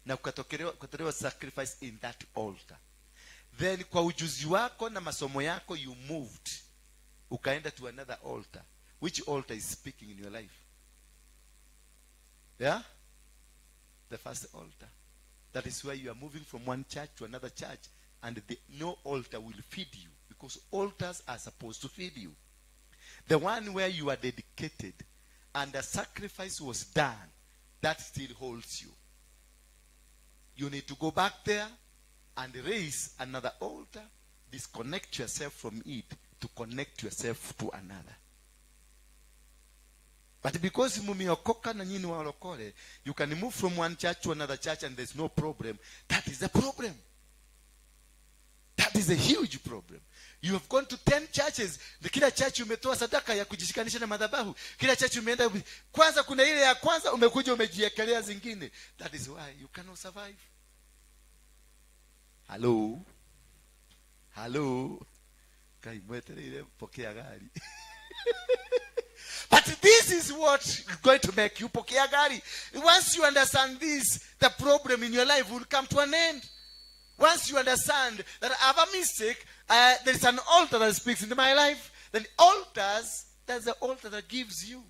na ukatolewa sacrifice in that altar. Then kwa ujuzi wako na masomo yako you moved, ukaenda to another altar. Which altar is speaking in your life? Yeah? The first altar. That is why you are moving from one church to another church, and no altar will feed you, because altars are supposed to feed you. The one where you are dedicated and the sacrifice was done, that still holds you. You need to go back there and raise another altar, disconnect yourself from it to connect yourself to another. But because mumeokoka na nyinyi walokole, you can move from one church to another church and there's no problem. That is the problem. That That is a huge problem. You have gone to 10 churches. Kila church umetoa sadaka ya kujishikanisha na madhabahu. Kila church umeenda, kwanza kuna ile ya kwanza, umekuja umejiekelea zingine. That is why you cannot survive. Hello, hello. Kai mwetereire pokea gari. But this is what is going to make you pokea gari. Once you understand this, the problem in your life will come to an end. Once you understand that I have a mistake, there is an altar that speaks into my life. Then altars, there's the altar that gives you.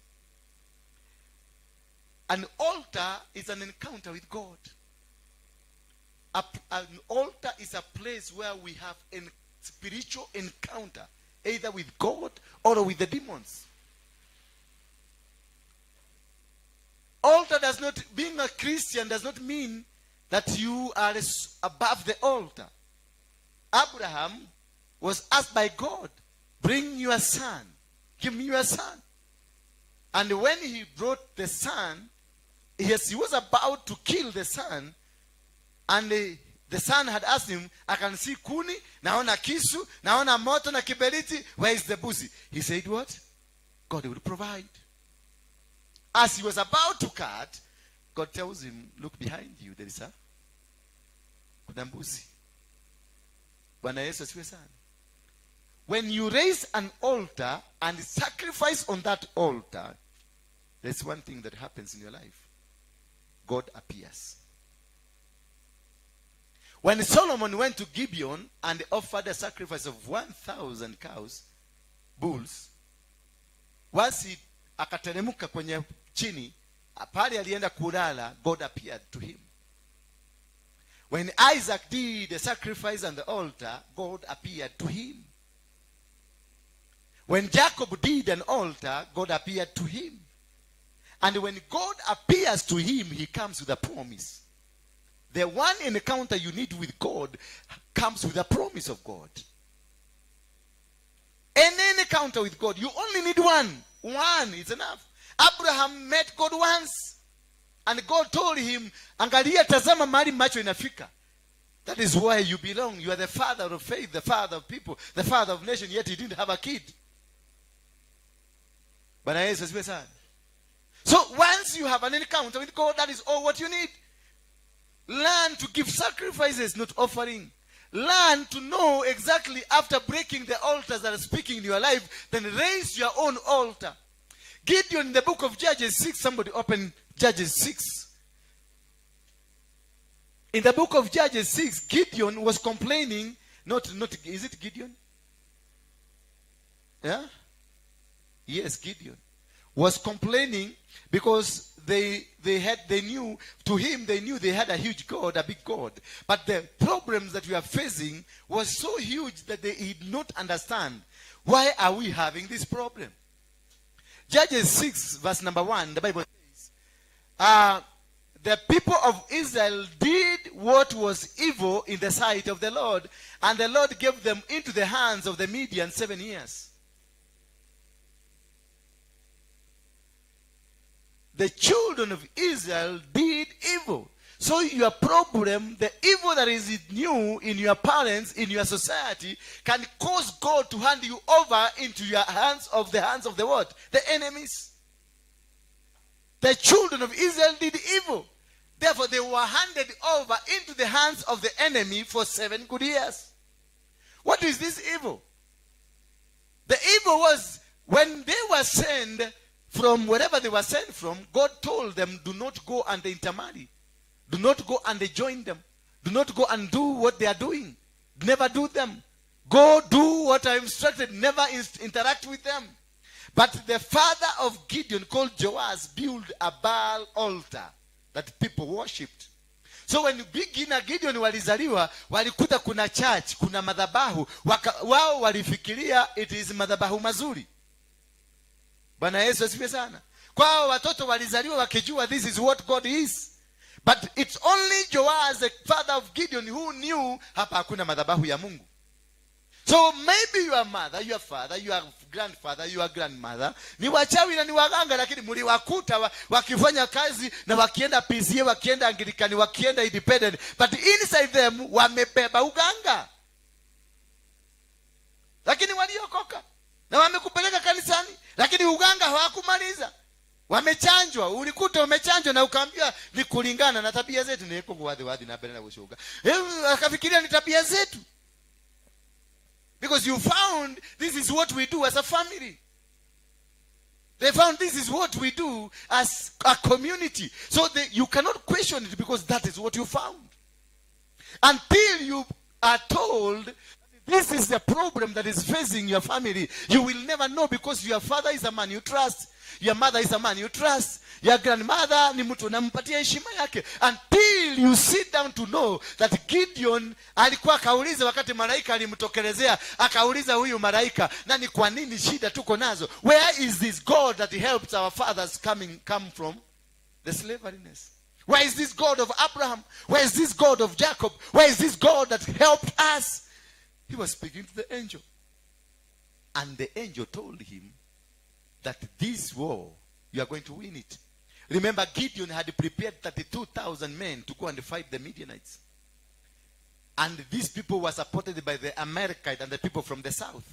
An altar is an encounter with God. An altar is a place where we have a spiritual encounter, either with God or with the demons. Altar does not, being a Christian does not mean that you are above the altar. Abraham was asked by God, "Bring your son, give me your son." And when he brought the son, yes, he was about to kill the son, and the son had asked him, "I can see kuni, naona kisu, naona moto na kiberiti, where is the mbuzi?" He said what? "God will provide." As he was about to cut, God tells him, "Look behind you, there is a kuna mbuzi." Bwana Yesu asifiwe sana. When you raise an altar and sacrifice on that altar, there's one thing that happens in your life. God appears. When Solomon went to Gibeon and offered a sacrifice of 1,000 cows, bulls, once he akateremka kwenye chini, pale alienda kulala, God appeared to him. When Isaac did the sacrifice on the altar, God appeared to him. When Jacob did an altar, God appeared to him. And when God appears to him, he comes with a promise. The one encounter you need with God comes with a promise of God. Any encounter with God, you only need one. One is enough. Abraham met God once. And God told him, "Angalia, tazama mahali macho inafika. That is where you belong. You are the father of faith, the father of people, the father of nation," yet he didn't have a kid. Bwana Yesu asifiwe sana. So once you have an encounter with God, that is all what you need. Learn to give sacrifices, not offering. Learn to know exactly after breaking the altars that are speaking in your life, then raise your own altar. Gideon in the book of Judges 6, somebody open Judges 6. In the book of Judges 6, Gideon was complaining. Not, is it Gideon? Yeah? Yes, Gideon was complaining because they knew, to him, they knew they had a huge God, a big God. But the problems that we are facing was so huge that they did not understand. Why are we having this problem? Judges 6, verse number 1, the Bible says, "The people of Israel did what was evil in the sight of the Lord, and the Lord gave them into the hands of the Midian 7 years." The children of Israel did evil. So your problem, the evil that is in you, in your parents, in your society, can cause God to hand you over into your hands of the hands of the what? The enemies. The children of Israel did evil. Therefore, they were handed over into the hands of the enemy for 7 good years. What is this evil? The evil was when they were sent from wherever they were sent from, God told them, "Do not go and intermarry. Do not go and join them. Do not go and do what they are doing. Never do them. Go do what I instructed. Never interact with them." But the father of Gideon, called Joash, built a Baal altar that people worshipped. So when Bigi na Gideon walizaliwa, walikuta kuna church, kuna madhabahu. Wao walifikiria it is madhabahu mazuri. Bwana Yesu asifiwe sana. Kwao watoto walizaliwa wakijua this is what God is. But it's only Joash, the father of Gideon, who knew hapa hakuna madhabahu ya Mungu. So maybe your mother, your father, your grandfather, your grandmother ni wachawi na ni waganga, lakini mliwakuta wakifanya kazi na wakienda PCEA, wakienda Anglikani, wakienda Independent, but inside them wamebeba uganga. Lakini waliokoka na wamekupeleka kanisani, lakini uganga hawakumaliza. Wamechanjwa, ulikuta umechanjwa na ukaambiwa ni kulingana na tabia zetu, ni eko wathi wathi na mbere na gucunga. Akafikiria ni tabia zetu. Because you found this is what we do as a family. They found this is what we do as a community. So you cannot question it because that is what you found. Until you are told this is the problem that is facing your family, you will never know, because your father is a man you trust. Your mother is a man you trust. Your grandmother ni mtu unampatia heshima yake. Until you sit down to know that Gideon alikuwa akauliza, wakati malaika alimtokelezea, akauliza huyu malaika, na ni kwa nini shida tuko nazo? Where is this God that helps our fathers come from the slaveryness? Where is this God of Abraham? Where is this God of Jacob? Where is this God that helped us? He was speaking to the angel. And the angel told him that this war, you are going to win it. Remember, Gideon had prepared 32,000 men to go and fight the Midianites. And these people were supported by the Amalekites and the people from the south.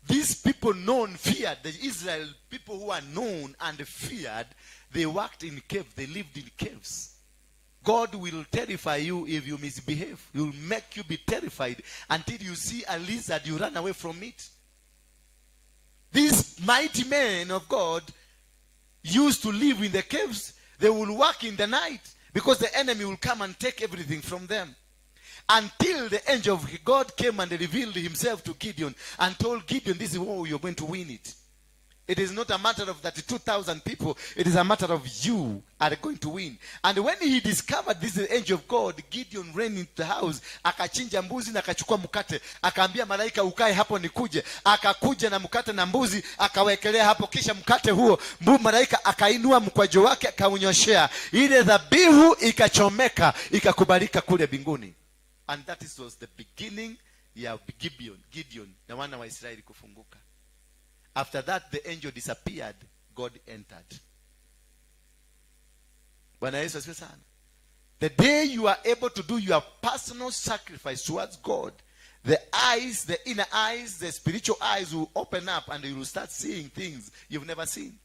These people known, feared, the Israel people who are known and feared, they worked in caves, they lived in caves. God will terrify you if you misbehave. He will make you be terrified until you see a lizard, you run away from it. These mighty men of God used to live in the caves. They will work in the night because the enemy will come and take everything from them. Until the angel of God came and revealed himself to Gideon and told Gideon, this is how you're going to win it. It is not a matter of 32,000 people. It is a matter of you are going to win. And when he discovered this is the angel of God, Gideon ran into the house, akachinja mbuzi na akachukua mkate. Akaambia malaika, ukae hapo nikuje. Akakuja na mkate na mbuzi, akawekelea hapo. Kisha mkate huo, malaika akainua mkwaju wake, akaunyoshea. Ile dhabihu ikachomeka, ikakubalika kule mbinguni. And that was the beginning ya Gideon na wana wa Israeli kufunguka. After that, the angel disappeared. God entered. Bwana Yesu asifiwe sana. The day you are able to do your personal sacrifice towards God, the eyes, the inner eyes, the spiritual eyes will open up and you will start seeing things you've never seen.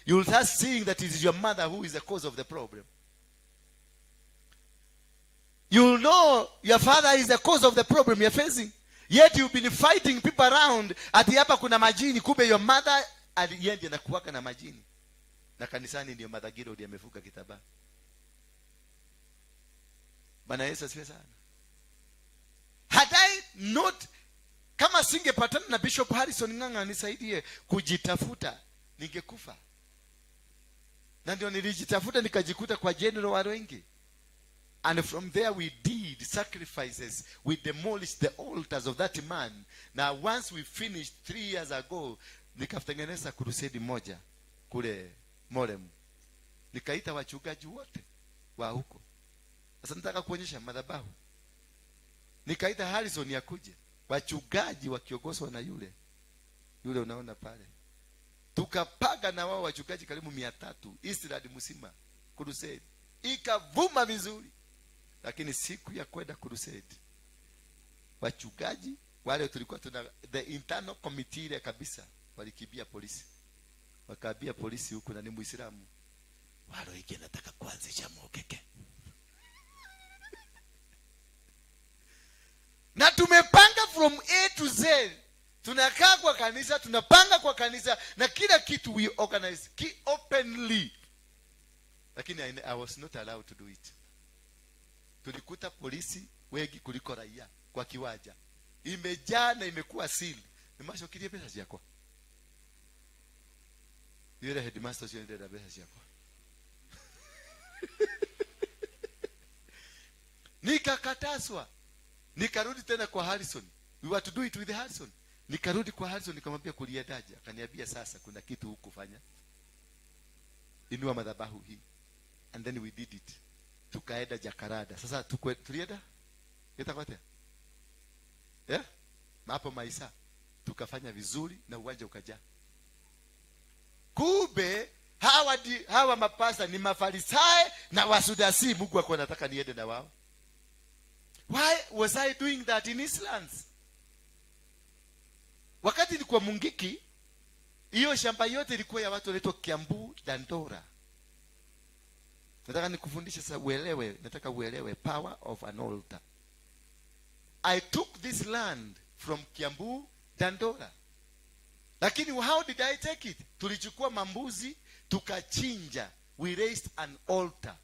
You will start seeing that it is your mother who is the cause of the problem. You will know your father is the cause of the problem you're facing. Yet you've been fighting people around. Ati hapa kuna majini, kumbe your mother yeye ndiye anakuwaka na majini. Na kanisani ndio Mother Giro ndiye amefunga kitambaa. Bwana Yesu asifiwe sana. Had I not, kama singepatana na Bishop Harrison Ng'ang'a nisaidie kujitafuta, ningekufa. Na ndio nilijitafuta nikajikuta kwa General Waruinge. And from there we did sacrifices. We demolished the altars of that man. Now once we finished 3 years ago, nikatengeneza crusade moja kule Morem. Nikaita wachungaji wote wa huko. Sasa nataka kuonyesha madhabahu. Nikaita Harrison akuje. Wachungaji wakiongozwa na yule yule unaona pale. Tukapaga na wao wachungaji karibu 300 Eastland mzima crusade. Ikavuma vizuri. Lakini siku ya kwenda crusade, wachungaji wale tulikuwa tuna the internal committee ile kabisa walikimbia polisi. Wakaambia polisi huku na ni Muislamu. Waruinge nataka kuanzisha mokeke. Na tumepanga from A to Z. Tunakaa kwa kanisa, tunapanga kwa kanisa na kila kitu we organize ki openly. Lakini I was not allowed to do it. Tulikuta polisi wengi kuliko raia kwa kiwanja. Imejaa na imekuwa sili. Nimacokirie pesa ciakwa. Yule headmaster ucio ndenda mbeca ciakwa. Nikakataswa. Nikarudi tena kwa Harrison. We were to do it with Harrison. Nikarudi kwa Harrison nikamwambia kuliendaje? Akaniambia sasa kuna kitu hukufanya. Inua madhabahu hii. And then we did it. Tukaenda Jakaranda. Sasa tulienda? Itakuwa tena? Yeah? Hapo Maisa. Tukafanya vizuri na uwanja ukajaa. Kumbe hawa mapasta ni Mafarisayo na Wasudasi. Mungu alikuwa anataka niende na wao. Why was I doing that in Eastlands? Wakati ilikuwa Mungiki, hiyo shamba yote ilikuwa ya watu wanaitwa Kiambu Dandora. Nataka nikufundishe sasa uelewe, nataka uelewe power of an altar. I took this land from Kiambu Dandora. Lakini how did I take it? Tulichukua mambuzi tukachinja, we raised an altar,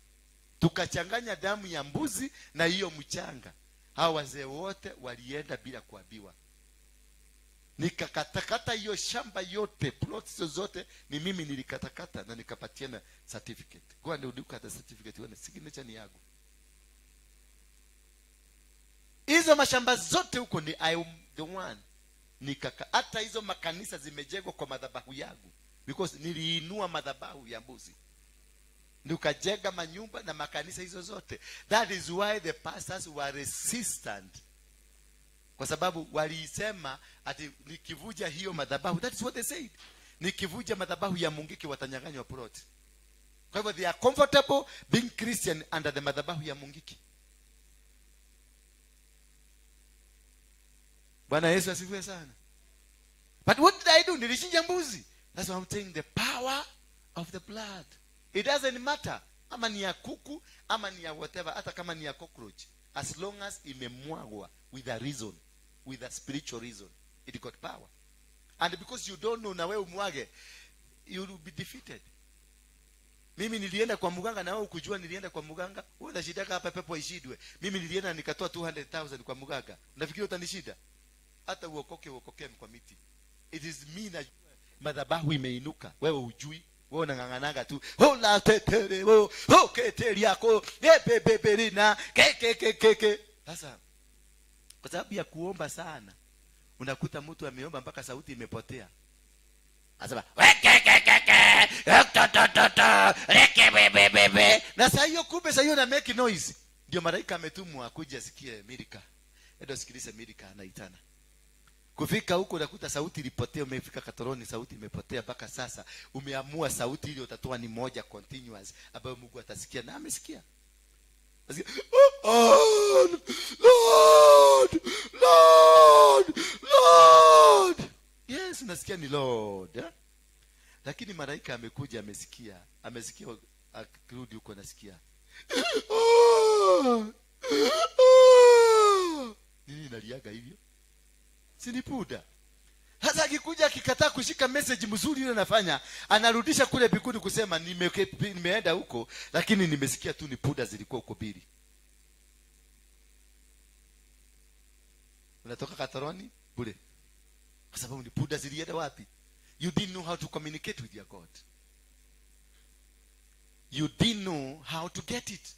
tukachanganya damu ya mbuzi na hiyo mchanga. Hawa wazee wote walienda bila kuambiwa. Nikakatakata hiyo shamba yote, plots zote ni mimi nilikatakata na nikapatiana certificate. Go and look at the certificate, uone signature ni yangu. Hizo mashamba zote huko ni I am the one. Nikaka hata hizo makanisa zimejengwa kwa madhabahu yangu, because niliinua madhabahu ya mbuzi, nikajenga manyumba na makanisa hizo zote. That is why the pastors were resistant, kwa sababu waliisema ati nikivuja hiyo madhabahu, that is what they said, nikivuja madhabahu ya Mungiki watanyang'anywa plot. Kwa hivyo they are comfortable being Christian under the madhabahu ya Mungiki. Bwana Yesu asifiwe sana. But what did I do? Nilichinja mbuzi. That's what I'm saying, the power of the blood. It doesn't matter ama ni ya kuku ama ni ya whatever, hata kama ni ya cockroach, as long as imemwagwa with a reason, with a spiritual reason, it got power. And because you don't know, na wewe umwage, you will be defeated. Mimi nilienda kwa mganga na wewe ukujua nilienda kwa mganga, wewe unashidaka hapa pepo ishidwe. Mimi nilienda nikatoa 200,000 kwa mganga. Unafikiri utanishida? Hata uokoke uokoke kwa miti. It is me na madhabahu imeinuka. Wewe ujui. Wewe unang'ang'anaga tu. Hola tetere wewe. Hoketeri yako. Bebe na ke ke ke ke ke. Sasa kwa sababu ya kuomba sana, unakuta mtu ameomba mpaka sauti imepotea. Anasema weke ke ke ke to to to to reke be be be be. Na saa hiyo kumbe saa hiyo na make noise. Ndio malaika ametumwa akuje asikie Milika. Endo sikilize Milika anaitana. Kufika huko unakuta sauti ilipotea, umefika Katoroni sauti imepotea mpaka sasa. Umeamua sauti ile utatoa ni moja continuous ambayo Mungu atasikia na amesikia. Asikia, oh, Lord, Lord, Lord. Yes, unasikia ni Lord. Eh? Lakini malaika amekuja amesikia, amesikia akirudi huko anasikia. Oh, oh. Nini naliaga hivyo? Si ni puda. Sasa akikuja akikataa kushika message mzuri yule anafanya, anarudisha kule bikuni kusema nimeenda huko lakini nimesikia tu ni puda zilikuwa huko bili. Unatoka Katoroni bure. Kwa sababu ni puda zilienda wapi? You didn't know how to communicate with your God. You didn't know how to get it.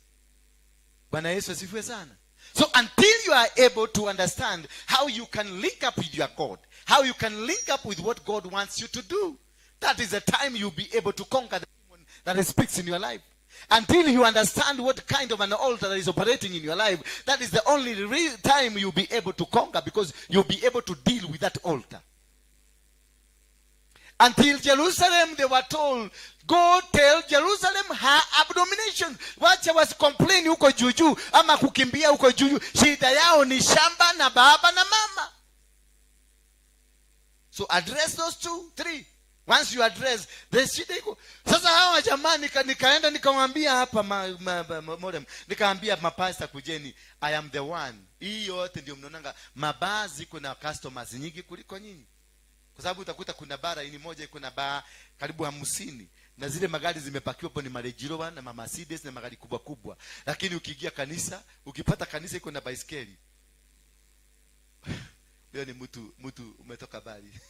Bwana Yesu asifiwe sana. So until you are able to understand how you can link up with your God, how you can link up with what God wants you to do, that is the time you'll be able to conquer the demon that speaks in your life. Until you understand what kind of an altar that is operating in your life, that is the only time you'll be able to conquer, because you'll be able to deal with that altar. Until Jerusalem, they were told, go tell Jerusalem her abomination. Wacha wasicomplain huko juju ama kukimbia huko juju. Shida yao ni shamba na baba na mama. So address those two, three. Once you address the shida iko. Sasa hawa jamaa nikaenda nikamwambia hapa modem, nikaambia mapasta kujeni, I am the one. Hii yote ndio mnaonanga mabaa ziko na customers nyingi kuliko nyinyi. Kwa sababu utakuta kuna bara ini moja iko na baa karibu 50 na zile magari zimepakiwa hapo ni Range Rover na Mercedes na magari kubwa kubwa. Lakini ukiingia kanisa, ukipata kanisa iko na baiskeli. Leo ni mtu umetoka bali.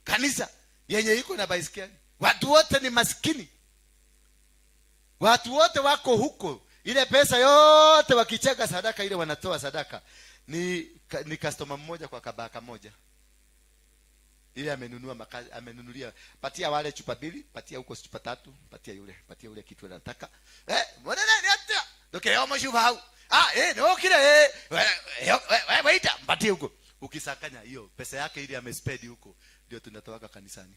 Kanisa yenye iko na baiskeli. Watu wote ni maskini. Watu wote wako huko. Ile pesa yote wakicheka sadaka ile wanatoa sadaka. Ni customer mmoja kwa kabaka moja. Ile amenunua makazi, amenunulia, patia wale chupa 2, patia huko chupa 3, patia yule, patia yule kitu anataka. Mbona nani atia? Ndoke yomo shufa hau. No kile, waita, mpatie huko. Ukisakanya hiyo pesa yake ile amespend huko, ndio tunatoaga kanisani.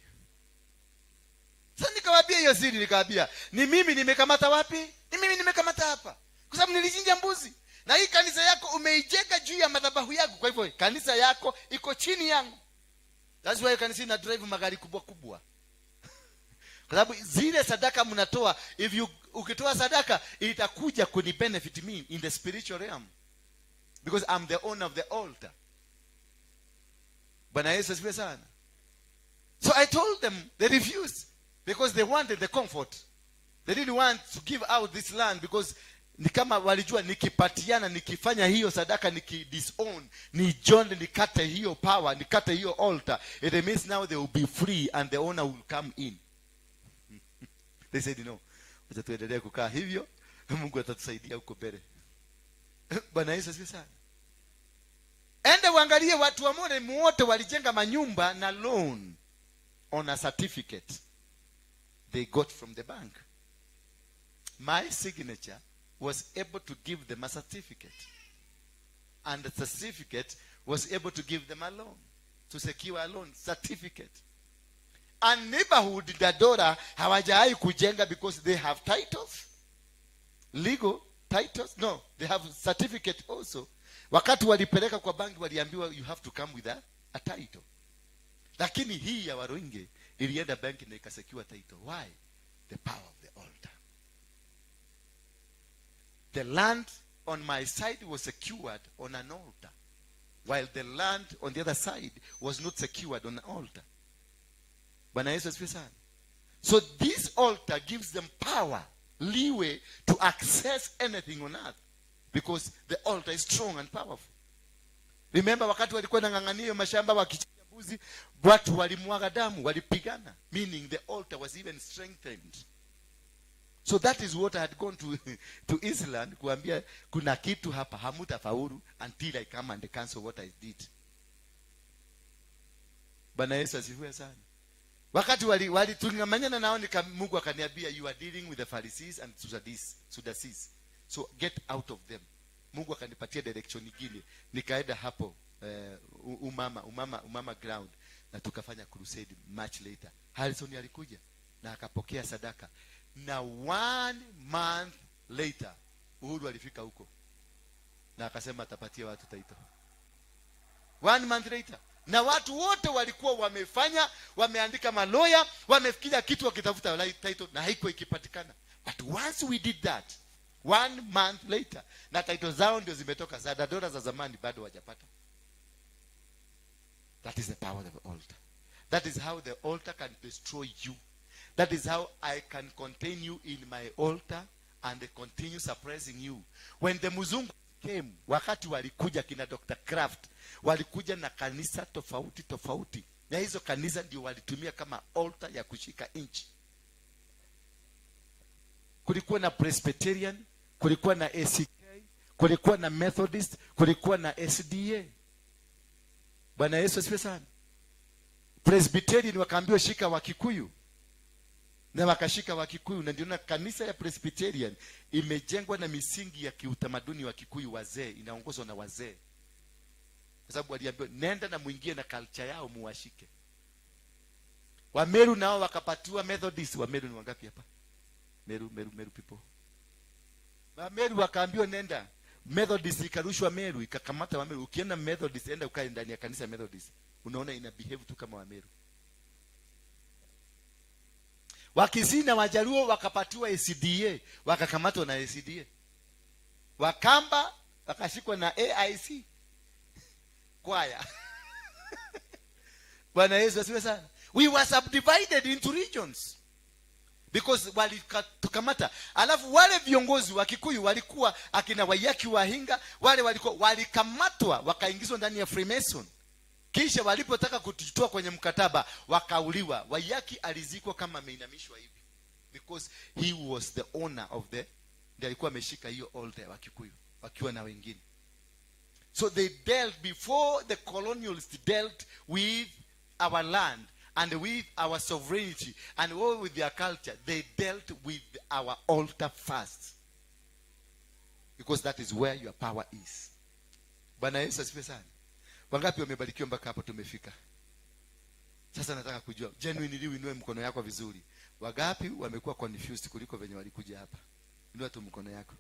Sasa nikawaambia hiyo siri, nikawaambia, ni mimi nimekamata wapi? Ni mimi nimekamata hapa. Kwa sababu nilichinja mbuzi. Na hii kanisa yako umeijenga juu ya madhabahu yangu. Kwa hivyo kanisa yako iko chini yangu. That's why you can see na drive magari kubwa kubwa, kwa sababu zile sadaka mnatoa, if you ukitoa sadaka, itakuja kuni benefit me in the spiritual realm, because I'm the owner of the altar. Bwana Yesu asifiwe sana. So I told them. They refused because they wanted the comfort. They didn't want to give out this land because ni kama walijua nikipatiana, nikifanya hiyo sadaka, nikidisown, nijonde, nikate hiyo power, nikate hiyo altar, it means now they will be free and the owner will come in. They said, "No, wacha tuendelee kukaa hivyo, Mungu atatusaidia huko mbele." Bwana Yesu asifiwe sana. Ende uangalie watu wa Mone wote walijenga manyumba na loan on a certificate they got from the bank. My signature was able to give them a certificate, and the certificate was able to give them a loan, to secure a loan certificate. And neighborhood Dandora hawajawahi kujenga because they have titles, legal titles. No, they have certificate also. Wakati walipeleka kwa banki, waliambiwa, "You have to come with a title." Lakini hii ya Waruinge ilienda benki na ikasecure title. Why? The power of the altar. The land on my side was secured on an altar, while the land on the other side was not secured on an altar. Bwana Yesu asifiwe sana. So this altar gives them power, leeway to access anything on earth, because the altar is strong and powerful. Remember wakati walikuwa nang'ang'ania hiyo mashamba wakichinja mbuzi, watu walimwaga damu, walipigana, meaning the altar was even strengthened. So that is what I had gone to Island kuambia, kuna kitu hapa hamutafaulu until I come and cancel what I did. Bwana Yesu asifiwe sana. Wakati wali tulingamanyana nao, Mungu akaniambia, "You are dealing with the Pharisees and Sadducees, so get out of them." Mungu akanipatia direction nyingine, nikaenda hapo umama ground na tukafanya crusade. Much later Harrison alikuja na akapokea sadaka, na one month later Uhuru alifika huko na akasema atapatia watu title. One month later. Na watu wote walikuwa wamefanya, wameandika maloya, wamefikiria kitu wakitafuta title na haikuwa ikipatikana. But once we did that, one month later, na title zao ndio zimetoka. Za Dandora za zamani bado hawajapata. That is the power of the altar. That is how the altar can destroy you. That is how I can contain you in my altar and continue suppressing you. When the muzungu came, wakati walikuja kina Dr. Kraft, walikuja na kanisa tofauti tofauti, na hizo kanisa ndio walitumia kama altar ya kushika nchi. Kulikuwa na Presbyterian, kulikuwa na ACK, kulikuwa na Methodist, kulikuwa na SDA. Bwana Yesu asifiwe sana. Presbyterian wakaambiwa, "Shika Wakikuyu," na wakashika Wakikuyu, na ndio na kanisa ya Presbyterian imejengwa na misingi ya kiutamaduni wa Kikuyu, wazee, inaongozwa na wazee, kwa sababu waliambiwa, "Nenda na mwingie na culture yao, muwashike." Wameru nao wakapatiwa Methodist. Wameru ni wangapi hapa? Meru, Meru, Meru people. Wameru wakaambiwa, "Nenda." Methodist ikarushwa Meru, ikakamata Wameru. Ukienda Methodist, enda ukae ndani ya kanisa ya Methodist, unaona ina behave tu kama Wameru. Wakisii na Wajaluo wakapatiwa SDA, wakakamatwa na SDA. Wakamba wakashikwa na AIC kwaya. Bwana Yesu asifiwe sana. We were subdivided into regions because walitukamata. Alafu wale viongozi wa Kikuyu walikuwa akina Waiyaki Wahinga, wale walikuwa walikamatwa, wakaingizwa ndani ya Freemason. Kisha walipotaka kututoa kwenye mkataba, wakauliwa. Waiyaki alizikwa kama ameinamishwa hivi because he was the owner of the, ndiye alikuwa ameshika hiyo altar ya Wakikuyu wakiwa na wengine. So they dealt, before the colonialists dealt with our land and with our sovereignty and all with their culture, they dealt with our altar first, because that is where your power is. Bwana Yesu asifiwe sana. Wangapi wamebarikiwa mpaka hapo tumefika? Sasa nataka kujua genuinely, uinue mkono yako vizuri, wangapi wamekuwa confused kuliko venye walikuja hapa? Inua tu mkono yako.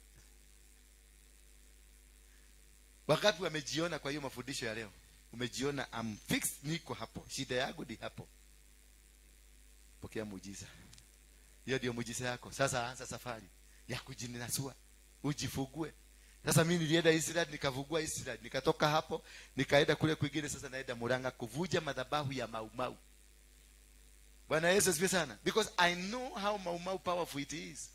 Wangapi wamejiona kwa hiyo mafundisho ya leo? Umejiona, I'm fixed, niko hapo, shida yangu ni hapo. Pokea muujiza. Hiyo ndio muujiza yako. Sasa anza safari ya kujinasua, ujifugue. Sasa mimi nilienda Israel, nikavugua Israel, nikatoka hapo nikaenda kule kwingine. Sasa naenda Murang'a kuvuja madhabahu ya Maumau. Bwana Yesu asifiwe sana, because I know how Maumau powerful it is.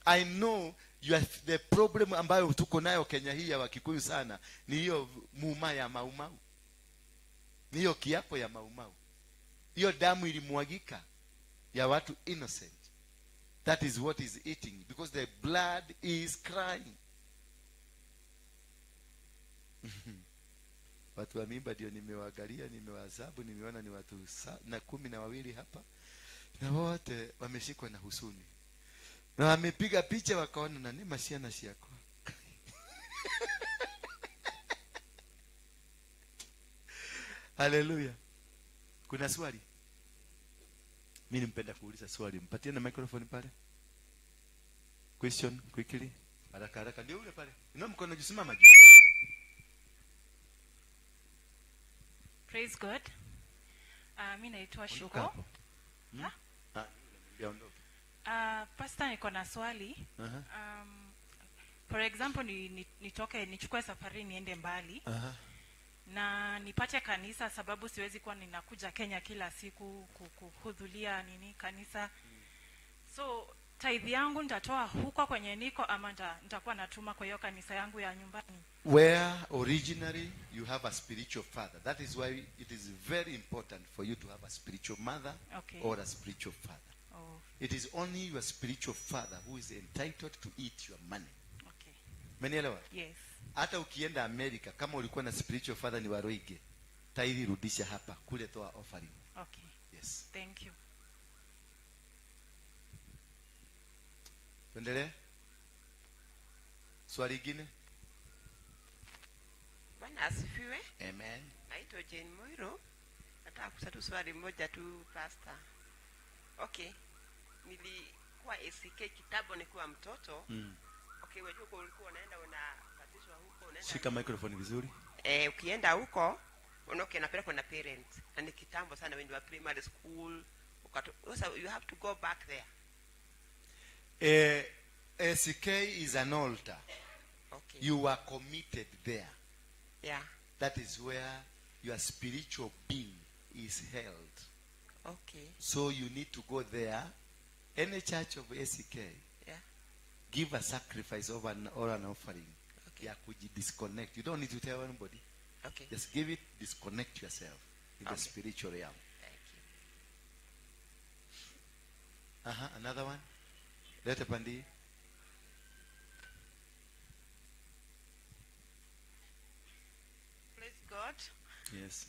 I know you are the problem ambayo tuko nayo Kenya hii ya Wakikuyu sana ni hiyo muma ya Maumau, ni hiyo kiapo ya Maumau, hiyo damu ilimwagika ya watu innocent. That is what is eating, because the blood is crying. Watu wa mimba ndio nimewaangalia, nimewahesabu, nimeona ni watu na 12 hapa, na wote wameshikwa na husuni na wamepiga picha wakaona na ni masiana siako. Haleluya. Kuna swali? Mimi nimpenda kuuliza swali. Mpatie na microphone pale. Question quickly. Haraka haraka ndio ule pale. Inua mkono juu, simama juu. Praise God. Mimi naitwa Ondoka Shuko. hapo. Ha? Ah, ya ondoka. Pastor, niko na swali. For example, nitoke nichukue safari niende mbali. Na nipate kanisa, sababu siwezi kuwa ninakuja Kenya kila siku kuhudhuria nini kanisa. So tithe yangu nitatoa huko kwenye niko ama nitakuwa natuma kwa hiyo kanisa yangu ya nyumbani? Where originally you have a spiritual father. That is why it is very important for you to have a spiritual mother or a spiritual father. It is only your spiritual father who is entitled to eat your money. Umenielewa? Yes. Hata ukienda America kama ulikuwa na spiritual father ni Waroige, tithe rudisha hapa, kule toa offering. Yes. Thank you. Tuendelee? Swali lingine? Bwana asifiwe. Amen. Naitwa Jane Moiro. Nataka kuuliza tu swali moja tu, Pastor. Okay. Nilikuwa ACK kitambo nikiwa mtoto. Okay, unajua kwa ulikuwa unaenda unabatizwa huko, unaenda. Shika microphone vizuri. Ukienda huko unaoke unapelekwa na parents. Na ni kitambo sana when you were primary school. So you have to go back there. ACK is an altar. You are committed there. That is where your spiritual being is held. So you need to go there. Any church of ACK, give a sacrifice of an, or an offering. Ya disconnect. You don't need to tell anybody. Just give it, disconnect yourself in the spiritual realm. Thank you. Another one. Lete pandi. Praise God. Yes.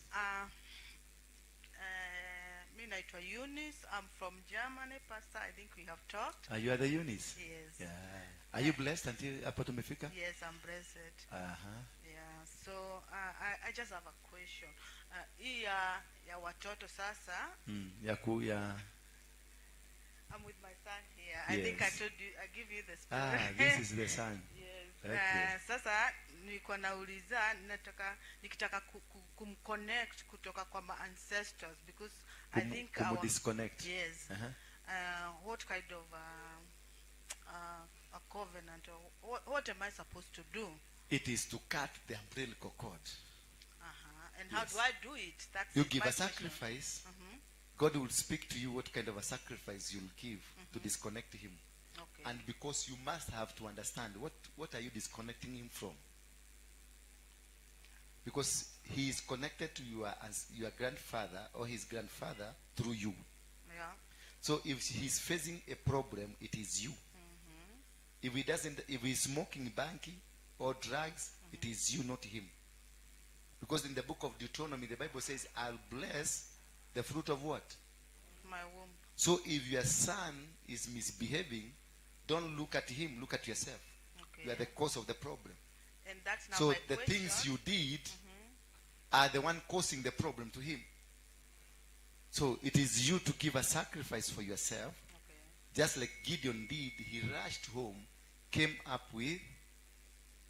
Mi naitwa Eunice. I'm from Germany, Pastor. I think we have talked. You are the Eunice? Yes. Yeah. Are you blessed until hapo tumefika? Yes, I'm blessed. Yeah. So I just have a question. Hii ya watoto sasa. Ya ku, ya. I'm with my son here. I think I Yes. told you, I give you the story. This is the son. Yes. Okay. Sasa nilikuwa nauliza, nikitaka kumconnect kutoka kwa my ancestors, because I think our Disconnect. Yes. What kind of a covenant or what am I supposed to do? It is to cut the umbilical cord. And how Yes. do I do it? That's You it, give my a question. sacrifice. God will speak to you what kind of a sacrifice you'll give to disconnect him. And because you must have to understand what are you disconnecting him from? Because he is connected to your grandfather or his grandfather through you. So if he's facing a problem, it is you. If he doesn't, if he's smoking banki or drugs, it is you, not him. Because in the book of Deuteronomy, the Bible says, I'll bless the fruit of what? My womb. So if your son is misbehaving, don't look at him, look at yourself. You are the cause of the problem. And that's now So my the question. things you did are the one causing the problem to him. So it is you to give a sacrifice for yourself. Just like Gideon did, he rushed home, came up with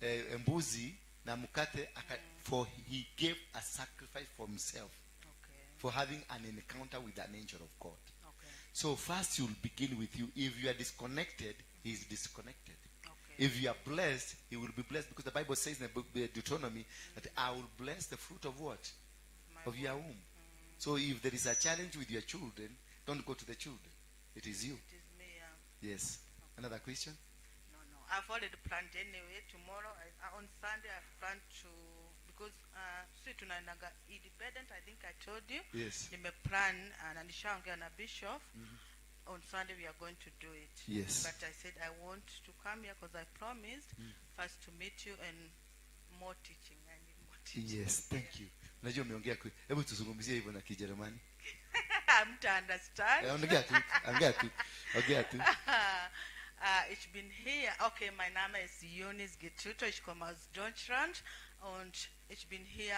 mbuzi Na mkate for he gave a sacrifice for himself for having an encounter with an angel of God. So first you'll begin with you. If you are disconnected, he is disconnected. If you are blessed, he will be blessed, because the Bible says in the book of Deuteronomy that I will bless the fruit of what? My Of your womb. So if there is a challenge with your children, don't go to the children. It is you. It is me, yeah. Yes. Another question? No. I've already planned anyway. Tomorrow, on Sunday, I've planned to, because si tunaendaga independent, I think I told you. Yes. Nimeplan na nishaongea na bishop. On Sunday we are going to do it. Yes. But I said I want to come here because I promised first to meet you and more teaching. I need more teaching. Yes, thank you. Unajua umeongea hebu tuzungumzie hivyo na Kijerumani. I'm to understand. Ongea tu, ongea tu, ongea tu. Ich bin hier. Okay, mein Name ist Eunice Gituto. Ich komme aus Deutschland und ich bin hier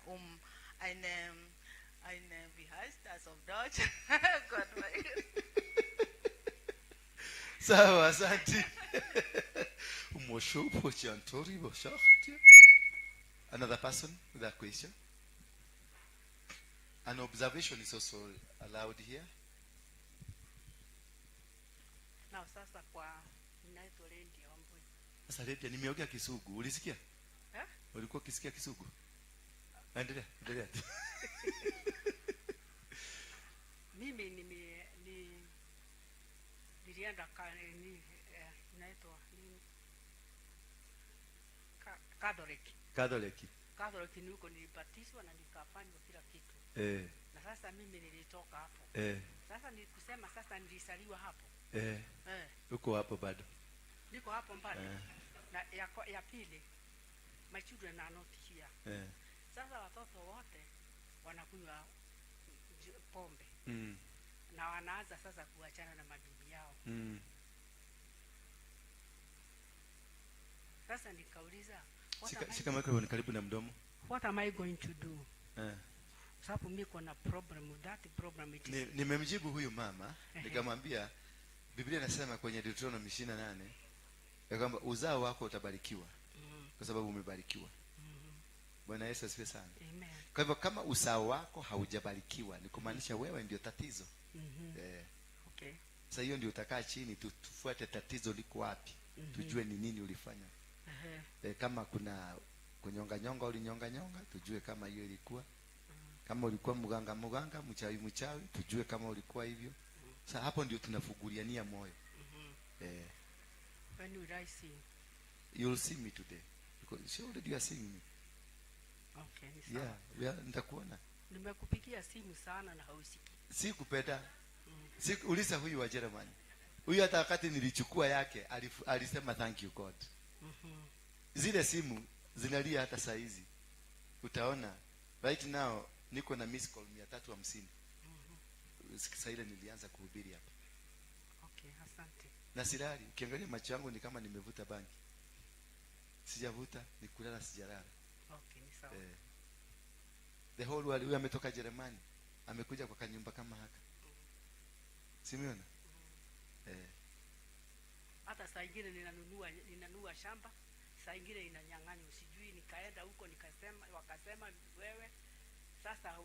um eine, wie heißt das auf Deutsch? Gott, mein Sawa, asante. Moshopo chantori boshakti. Another person with a question? An observation is also allowed here. Na sasa kwa ninaitwa Lendia Wambui. Sasa Lydia, nimeongea Kisugu, ulisikia? Eh? Ulikuwa ukisikia Kisugu? Endelea, endelea. Mimi nilienda ni inaitwa nini? Catholic. Catholic. Catholic ni huko nilibatizwa na nikafanywa kila kitu. Na sasa mimi nilitoka hapo. Sasa ni kusema sasa nilizaliwa hapo. Uko hapo bado? Niko hapo bado. Na ya pili, my children are not here. Sasa watoto wote wanakunywa pombe. Na wanaanza sasa kuachana na mabibi yao. Sasa nikauliza, Shika microphone karibu na mdomo. What am I going to do? Sababu mimi kuna problem with that problem it is. Nimemjibu huyu mama, nikamwambia Biblia inasema kwenye Deuteronomy 28 ya kwamba uzao wako utabarikiwa. Kwa sababu umebarikiwa. Bwana Yesu asifiwe sana. Amen. Kwa hivyo kama uzao wako haujabarikiwa ni kumaanisha wewe ndio tatizo. Sasa hiyo ndio utakaa chini tufuate tatizo liko wapi. Tujue ni nini ulifanya. Kama kuna kunyonga nyonga ulinyonga nyonga, tujue kama hiyo ilikuwa. Kama ulikuwa mganga mganga, mchawi mchawi, tujue kama ulikuwa hivyo. Sasa hapo ndio tunafuguliania moyo. When will I see you? You'll see me today. Because she already you are seeing me. Okay, ni sawa. Yeah, we are, nitakuona. Nimekupigia simu sana na hausikii. Sikupenda. Uliza huyu wa Germany. Huyu hata wakati nilichukua yake alisema thank you God. Zile simu zinalia hata saa hizi. Utaona right now niko na miss call 350. Sasa ile nilianza kuhubiri hapa. Okay, asante. Na silali, ukiangalia macho yangu ni kama nimevuta bangi. Sijavuta, ni kulala sijalala. Okay, ni sawa. The whole world, huyu ametoka Jerumani, amekuja kwa kanyumba kama haka. Simeona? Hata saa ingine ninanunua shamba, saa ingine inanyang'anywa, sijui nikaenda huko nikasema, wakasema wewe sasa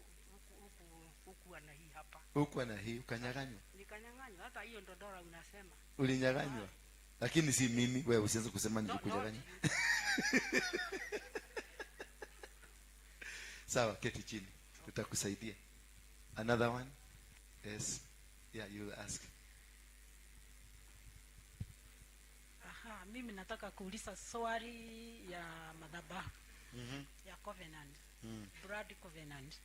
huku ana hii hapa. Huku ana hii, ukanyang'anywa? Nikanyang'anywa, hata hiyo ndo dola unasema. Ulinyang'anywa? Lakini si mimi, wewe usianze kusema No, nilikunyang'anya. no. Sawa, keti chini. Tutakusaidia. Another one? Yes. Yeah, you will ask. Aha, mimi nataka kuuliza swali ya madhabahu. Ya covenant. Blood covenant.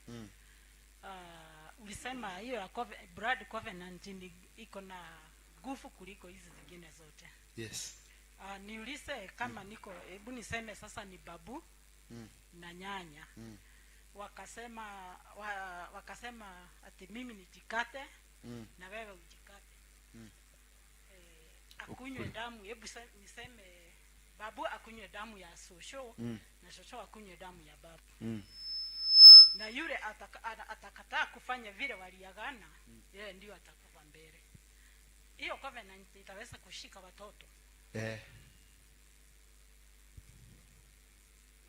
Ulisema hiyo ya blood covenant ni iko na nguvu kuliko hizi zingine zote. Yes. Niulize kama niko, hebu niseme sasa ni babu na nyanya. Wakasema ati mimi nijikate na wewe ujikate. Akunywe damu, hebu niseme babu akunywe damu ya shosho na shosho akunywe damu ya babu. Na yule atakataa kufanya vile waliagana, yeye ndio atakufa mbele. Hiyo covenant itaweza kushika watoto.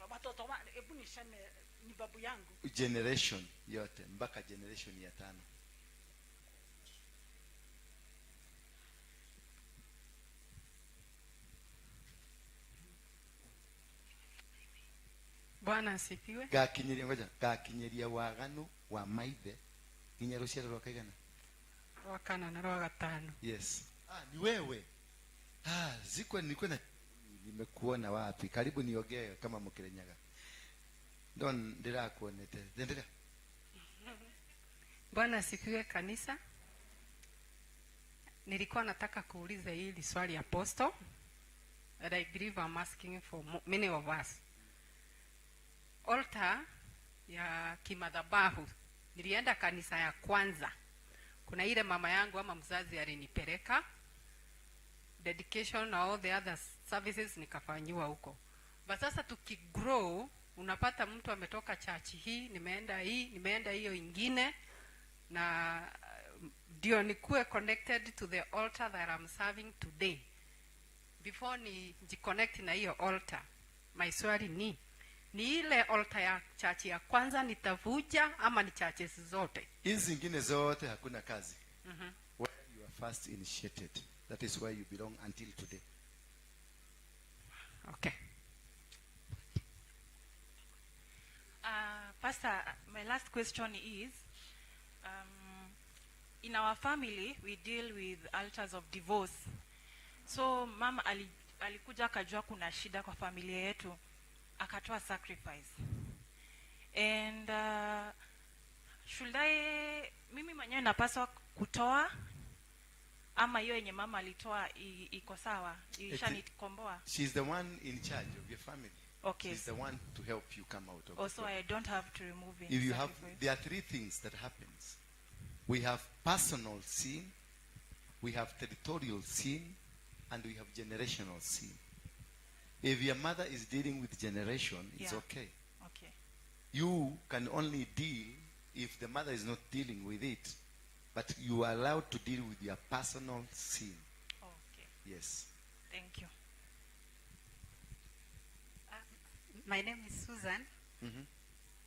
Watoto wa, hebu niseme ni babu yangu. Generation yote mpaka generation ya 5. Bwana asifiwe. Gakinyeria, ngoja, gakinyeria waganu wa maithe nginya ruciaro rwa kaigana? Rwa kana na rwa gatano. Yes. Ni wewe. Ziko nilikuwa na nimekuona wapi? Karibu niogee kama Mkirenyaga. Ndo ndirakuonete. Endelea. Bwana asifiwe kanisa. Nilikuwa nataka kuuliza hili swali apostle. And I believe I'm asking for many of us. Altar ya kimadhabahu. Nilienda kanisa ya kwanza. Kuna ile mama yangu ama mzazi alinipeleka dedication na all the other services nikafanyiwa huko. But sasa tukigrow unapata mtu ametoka church hii, nimeenda hii, nimeenda hiyo ingine, na ndio nikuwe connected to the altar that I'm serving today. Before ni jiconnect na hiyo altar, my swali ni ile altar ya church ya kwanza nitavuja ama ni churches zote? Hizi zingine zote hakuna kazi. Where you are first initiated, that is where you belong until today. Okay. Pastor, my last question is, in our family we deal with altars of divorce. So mama alikuja akajua kuna shida kwa familia yetu, akatoa sacrifice. And should I, mimi mwenyewe napaswa kutoa ama hiyo yenye mama alitoa iko sawa, ishanikomboa? She's the one in charge of your family. Okay. She's the one to help you come out of Also, it. I don't have to remove it. If you have, there are three things that happens. We have personal sin, we have territorial sin, and we have generational sin. If your mother is dealing with generation, it's okay. Okay. You can only deal if the mother is not dealing with it, but you are allowed to deal with your personal sin. Okay. Yes. Thank you. My name is Susan.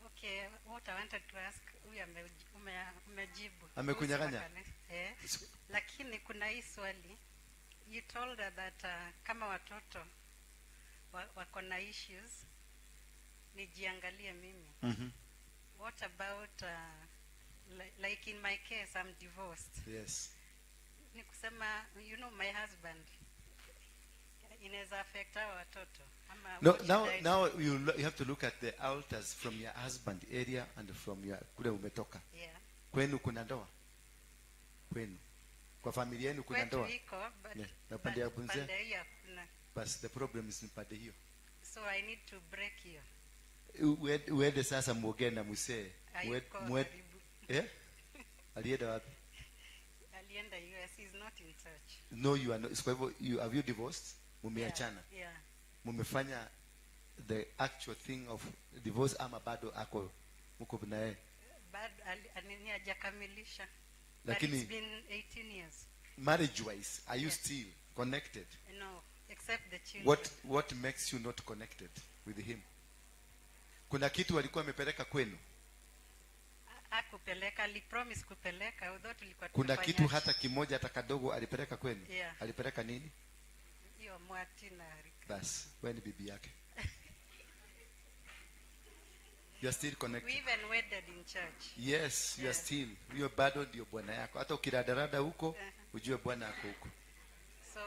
Okay, what I wanted to ask, huyu umejibu. Amekunyang'anya? Lakini kuna hii swali. You told her that kama watoto wako na issues, nijiangalie mimi. What about like in my case, I'm divorced. Yes. Ni kusema, you know, my husband inaweza affect hao watoto. Ama No, now you have to look at the altars from your husband area and from your kule umetoka. Yeah. Kwenu kuna ndoa? Kwenu. Kwa familia yenu kuna ndoa? Kwetu iko, but yeah. Na pande ya mzee? Pande hiyo hakuna. But the problem is ni pande hiyo. So I need to break hiyo. Uende sasa muongee na mzee. Alienda wapi? Alienda US, he's not in touch. No, you are not. Kwa hivyo, have you divorced? Mumeachana? Yeah. Mumefanya the actual thing of divorce ama bado ako mko na yeye? Bado nini hajakamilisha. Lakini it's been 18 years. Marriage wise, are you still connected? No, except the children. What makes you not connected with him? Kuna kitu alikuwa amepeleka kwenu? Hakupeleka, alipromise kupeleka, although tulikuwa Kuna kitu hata kimoja hata kadogo alipeleka kwenu? Yeah. Alipeleka nini? Hiyo mwati na harika. Bas, wewe ni bibi yake. You are still connected. We even wedded in church. Yes, you are still. Hiyo bado ndio bwana yako. Hata ukiradarada huko, ujue bwana ako huko. So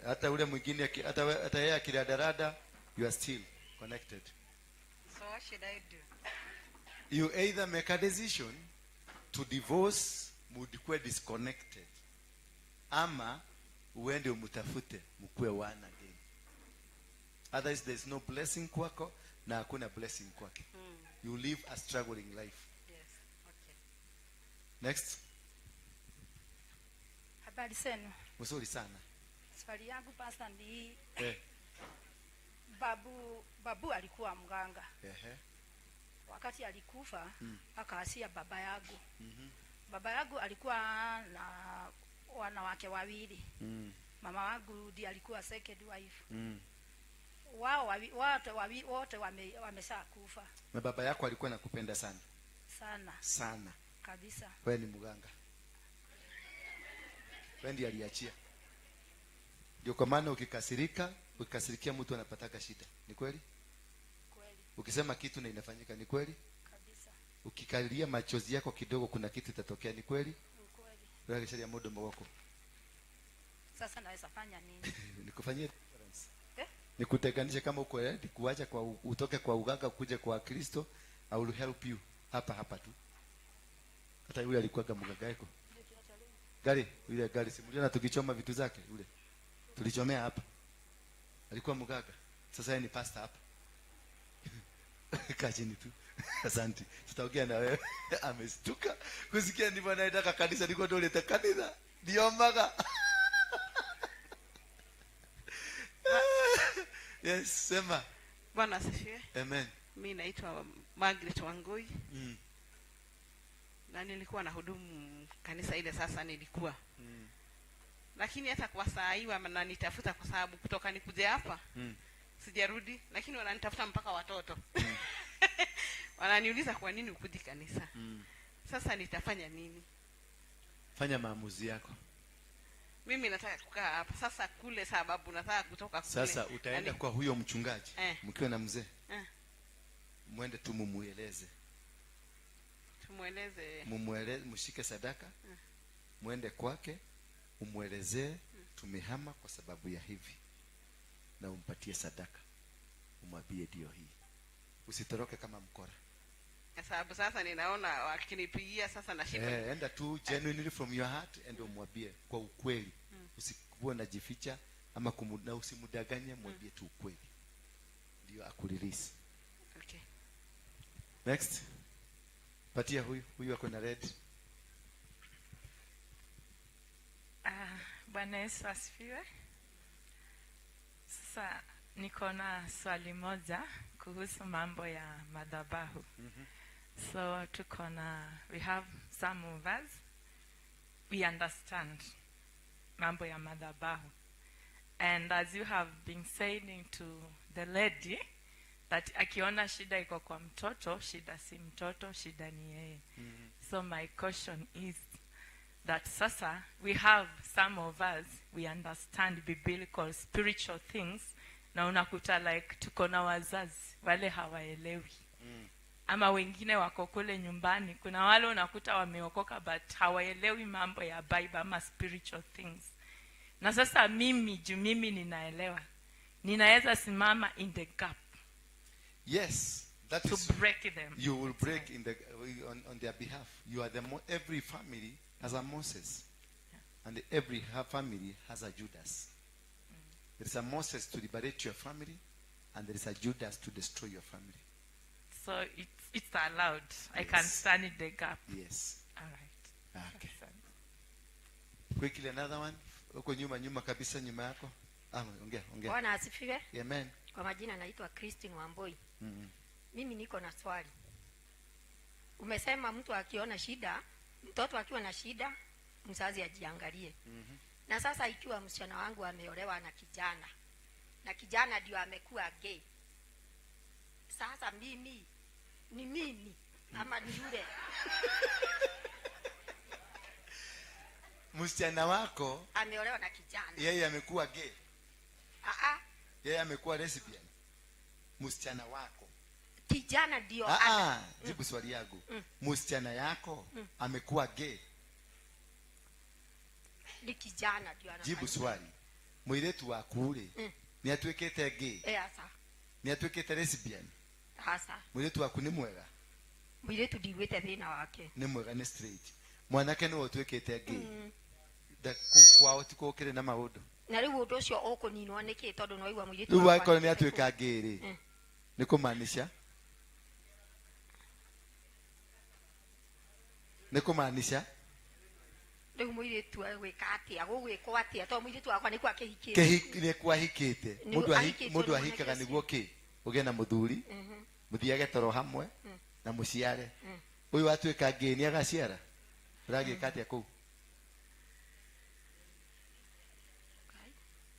hata ule mwingine, hata yeye akiradarada, you are still connected. So what should I do? You either make a decision to divorce, mudikwe disconnected, ama uende umutafute mkuwe one again. Otherwise there is no blessing kwako na hakuna blessing kwake. You live a struggling life. Yes. Okay. Next. Habari zenu. Mzuri sana. Swali yangu pastor ni babu alikuwa mganga. Wakati alikufa akaasia baba yangu. Baba yangu alikuwa na wanawake wawili. Mama wangu ndiye alikuwa second wife. Wao wote wote wameshakufa. Na baba yako alikuwa anakupenda sana? Sana. Sana. Kabisa. Wewe ni mganga. Wewe ndiye aliachia. Ndio kwa maana ukikasirika, ukikasirikia mtu anapataka shida. Ni kweli? Kweli. Ukisema kitu na inafanyika, ni kweli? Kabisa. Ukikalia machozi yako kidogo kuna kitu itatokea, ni kweli? Ni kweli. Wewe kisha muda wako. Sasa naweza fanya nini? Nikufanyie difference. Eh? Nikutenganishe kama uko ready kuacha kwa utoke kwa uganga kuje kwa Kristo, I will help you hapa hapa tu. Hata yule alikuwa kama mganga yako. Gari, yule gari simuliona tukichoma vitu zake yule. Tulichomea hapa. Alikuwa mganga. Sasa yeye ni pastor hapa. Kaa chini tu. Asante. Tutaongea na wewe. Amestuka kusikia ndivyo anaitaka kanisa, ndiko ndio leta kanisa. Ndio mbaga. Yes, sema. Bwana asifiwe. Amen. Mimi naitwa Margaret Wangui. Na nilikuwa na hudumu kanisa ile, sasa nilikuwa. Lakini hata kwa saa hii wananitafuta kwa sababu kutoka nikuje hapa sijarudi, lakini wananitafuta mpaka watoto. Wananiuliza kwa nini ukuji kanisa. Sasa nitafanya nini? Fanya maamuzi yako. Mimi nataka kukaa hapa sasa kule, sababu nataka kutoka kule. Sasa utaenda kwa huyo mchungaji mkiwa na mzee. Mwende tu mumueleze. Tumueleze. Mumueleze, mshike sadaka. Mwende kwake umuelezee tumehama kwa sababu ya hivi. Na umpatie sadaka. Umwambie ndio hii. Usitoroke kama mkora. Kwa sababu sasa ninaona wakinipigia sasa na shida. Enda tu genuinely from your heart and umwambie kwa ukweli. Usikuwe unajificha ama na usimdanganye, mwambie tu ukweli. Ndio akurelease. Okay. Next. Patia huyu, huyu ako na red. Bwana Yesu asifiwe. Sasa niko na swali moja kuhusu mambo ya madhabahu. So tuko na, we have some of us, we understand mambo ya madhabahu. And as you have been saying to the lady that akiona shida iko kwa mtoto, shida si mtoto, shida ni yeye. So my question is that sasa we have some of us, we understand biblical spiritual things, na unakuta like tuko na wazazi wale hawaelewi. Ama wengine wako kule nyumbani, kuna wale unakuta wameokoka but hawaelewi mambo ya Bible ama spiritual things. Na sasa mimi, juu mimi ninaelewa, ninaweza simama in the gap. Yes, that to is break them. You will break in the on their behalf. You are the every family has a Moses. Yeah. And every family has a Judas. There is a Moses to liberate your family, and there is a Judas to destroy your family. So it's allowed. I can Yes. stand in the gap. Yes. All right. Okay. Quickly another one. Huko nyuma, nyuma kabisa, nyuma yako. Ongea, ongea. Bwana asifiwe. Amen. Kwa majina naitwa Christine Wamboi. Mimi niko na swali. Umesema mtu akiona shida, mtoto akiwa na shida, mzazi ajiangalie. Na sasa ikiwa msichana wangu ameolewa na kijana, na kijana ndio amekuwa gay. Sasa mimi ni mimi ama ni yule? Msichana wako ameolewa na kijana. Yeye amekuwa gay. Yeye amekuwa lesbian. Msichana wako. Kijana ndio Jibu swali yangu. Msichana yako amekuwa gay. Ni kijana ndio anafanya. Jibu swali. Mwiretu waku ri, ni atuikite gay? Asa. Ni atuikite lesbian? Asa. Mwiretu waku ni mwega? Mwiretu ndigwite thina wake. Ni mwega, ni straight. Mwanake ni utuikite gay. Da kwao ti kukire na maundu. Na riu undu ucio ukuninwo niki tondu no igua mwiretu Riu wakwa akorwo ni atuika gay ri. Ni kumaanisha? Ni kumaanisha? Riu mwiretu agwika atia? Gugwikwo atia? Tondu mwiretu wakwa nikuo akihikite. Nĩ kwahikite. Nĩ Mũndũ ahikĩtio nĩ ahikaga mwanake nĩguo kĩ? Ũgĩe na mũthuri, mũthiage toro hamwe, na mũciare. Ũyũ atuĩka gay nĩ agaciara? Ũragĩka atĩa kũu?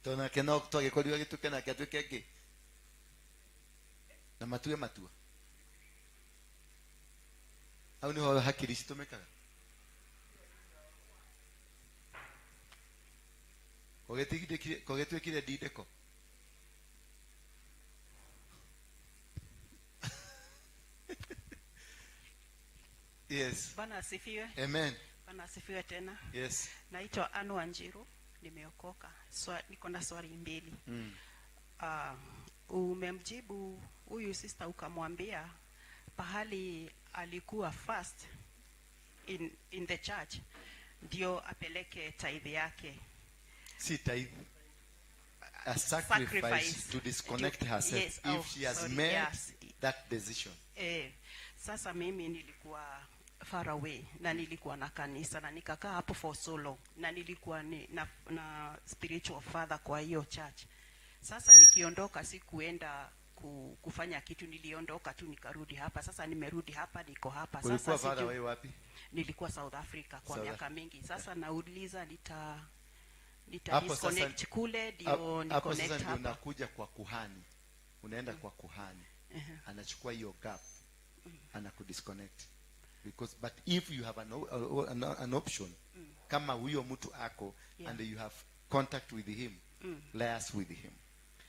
Tondũ nake no twagĩkorirwo agĩtuĩke nake atuĩke gay. Na matue matua. Hau niho hakiri citumikaga. Kogetuikire ndindeko. Yes. Bwana asifiwe. Amen. Bwana asifiwe tena. Yes. Naitwa Anne Wanjiru, nimeokoka. Niko na swali mbili. Umemjibu huyu sister ukamwambia pahali alikuwa first in the church ndio apeleke tithe yake. Si tithe. A sacrifice to disconnect herself. Yes, if she has made that decision. Sasa mimi nilikuwa far away na nilikuwa na kanisa na nikakaa hapo for so long na nilikuwa na spiritual father kwa hiyo church. Sasa nikiondoka sikuenda kufanya kitu, niliondoka tu nikarudi hapa. Sasa nimerudi hapa, niko hapa. Ulikuwa far away wapi? Nilikuwa South Africa kwa miaka mingi. Sasa nauliza nita disconnect kule ndio ni connect hapa. Hapo sasa unakuja kwa kuhani. Unaenda kwa kuhani. Anachukua hiyo gap. Anakudisconnect. Because but if you have an option kama huyo mtu ako and you have contact with him, liaise with him.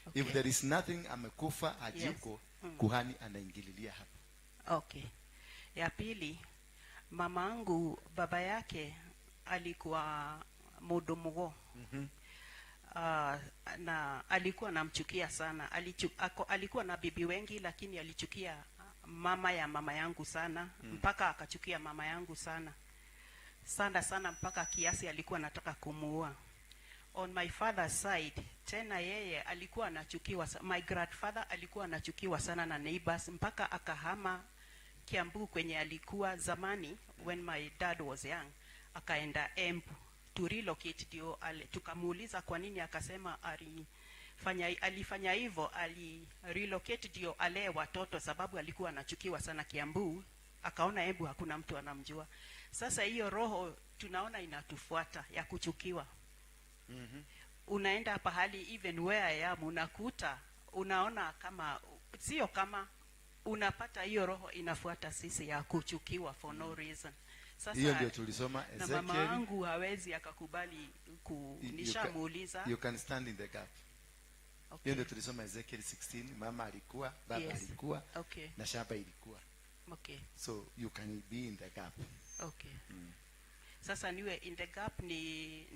Okay. If there is nothing, amekufa hajuko, kuhani anaingililia hapa. Okay. Ya pili, mamangu baba yake alikuwa mudumugo. Na alikuwa anamchukia sana. Alikuwa na bibi wengi lakini alichukia mama ya mama yangu sana. Mpaka akachukia mama yangu sana. Sana sana mpaka kiasi alikuwa anataka kumuua. On my father's side, tena yeye alikuwa anachukiwa, my grandfather alikuwa anachukiwa sana na neighbors mpaka akahama Kiambu kwenye alikuwa zamani when my dad was young, akaenda Embu to relocate. Ndio tukamuuliza kwa nini, akasema alifanya hivyo, ali relocate ndio alee watoto sababu alikuwa anachukiwa sana Kiambu, akaona Embu hakuna mtu anamjua. Sasa hiyo roho tunaona inatufuata ya kuchukiwa. Unaenda pahali even where I am unakuta, unaona kama sio kama unapata hiyo roho inafuata sisi ya kuchukiwa for no reason. Sasa hiyo ndio tulisoma Ezekiel. Na mama wangu hawezi akakubali nishamuuliza. You can stand in the gap. Okay. Hiyo ndio tulisoma Ezekiel 16, mama alikuwa, baba alikuwa, na shamba ilikuwa. Okay. So you can be in the gap. Okay. Sasa niwe in the gap ni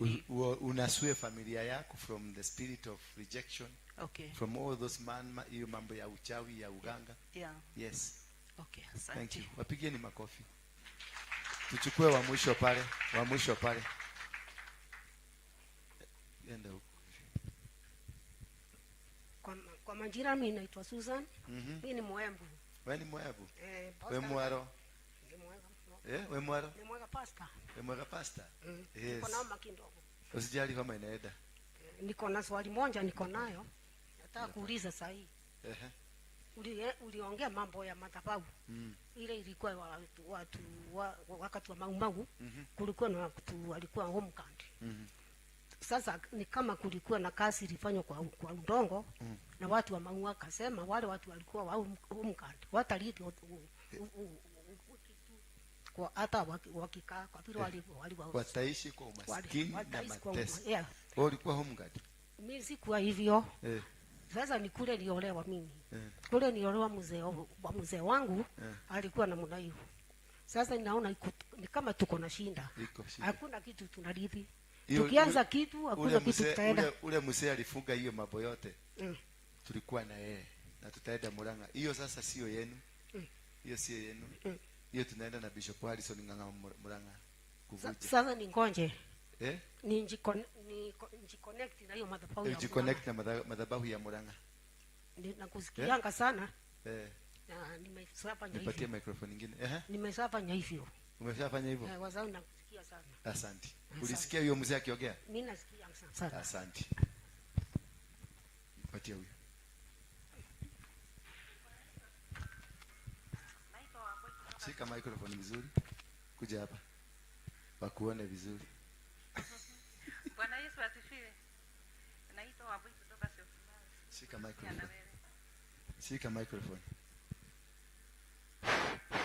unasue familia yako from the spirit of rejection. Okay. From all those hiyo mambo ya uchawi ya uganga. Yeah. Yes. Okay, asante. Thank you. Wapigieni makofi. Tuchukue wa mwisho pale, wa mwisho pale. Enda huko. Kwa majina mimi naitwa Susan. Mimi ni Mwembu. Wewe ni Mwembu? Wewe Mwaro. We Mwaro? Ni Mwega pastor. Ni Mwega pastor? Yes. Niko na homa kidogo. Usijali homa inaenda. Niko na swali moja niko nayo. Nataka kuuliza sasa hii. Uliongea mambo ya madhabahu. Ile ilikuwa watu wakati wa Mau. Kulikuwa na watu walikuwa home country. Sasa ni kama kulikuwa na kazi ilifanywa kwa udongo na watu wa Mau wakasema wale watu walikuwa wa home country wataliti kwa hata wakikaa kwa vile wali wataishi kwa umaskini na mateso. Wewe ulikuwa home guard? Mimi sikuwa hivyo. Sasa ni kule niliolewa mimi. Kule niliolewa mzee wangu alikuwa na mnaivu. Sasa ninaona ni kama tuko na shinda. Hakuna kitu tunarithi. Tukianza kitu hakuna kitu tutaenda. Ule mzee alifunga hiyo mambo yote. Tulikuwa na yeye na tutaenda Murang'a. Hiyo sasa sio yenu. Hiyo sio yenu. Hiyo tunaenda na Bishop Harrison Ng'ang'a Murang'a kuvuja. Sasa ni ngonje. Ni njiconnect na hiyo madhabahu ya. Njiconnect na madhabahu ya Murang'a. Nakusikianga sana. Na nimeshafanya hivyo. Nipatie microphone nyingine. Nimeshafanya hivyo. Umeshafanya hivyo? Wazao nakusikia sana. Asante. Ulisikia huyo mzee akiongea? Mimi nasikia sana. Asante. Nipatie huyo. Shika microphone vizuri. Kuja hapa. Wakuone vizuri. Bwana Yesu asifiwe. Naitwa Wambui kutoka Syokimau. Shika microphone. Shika microphone.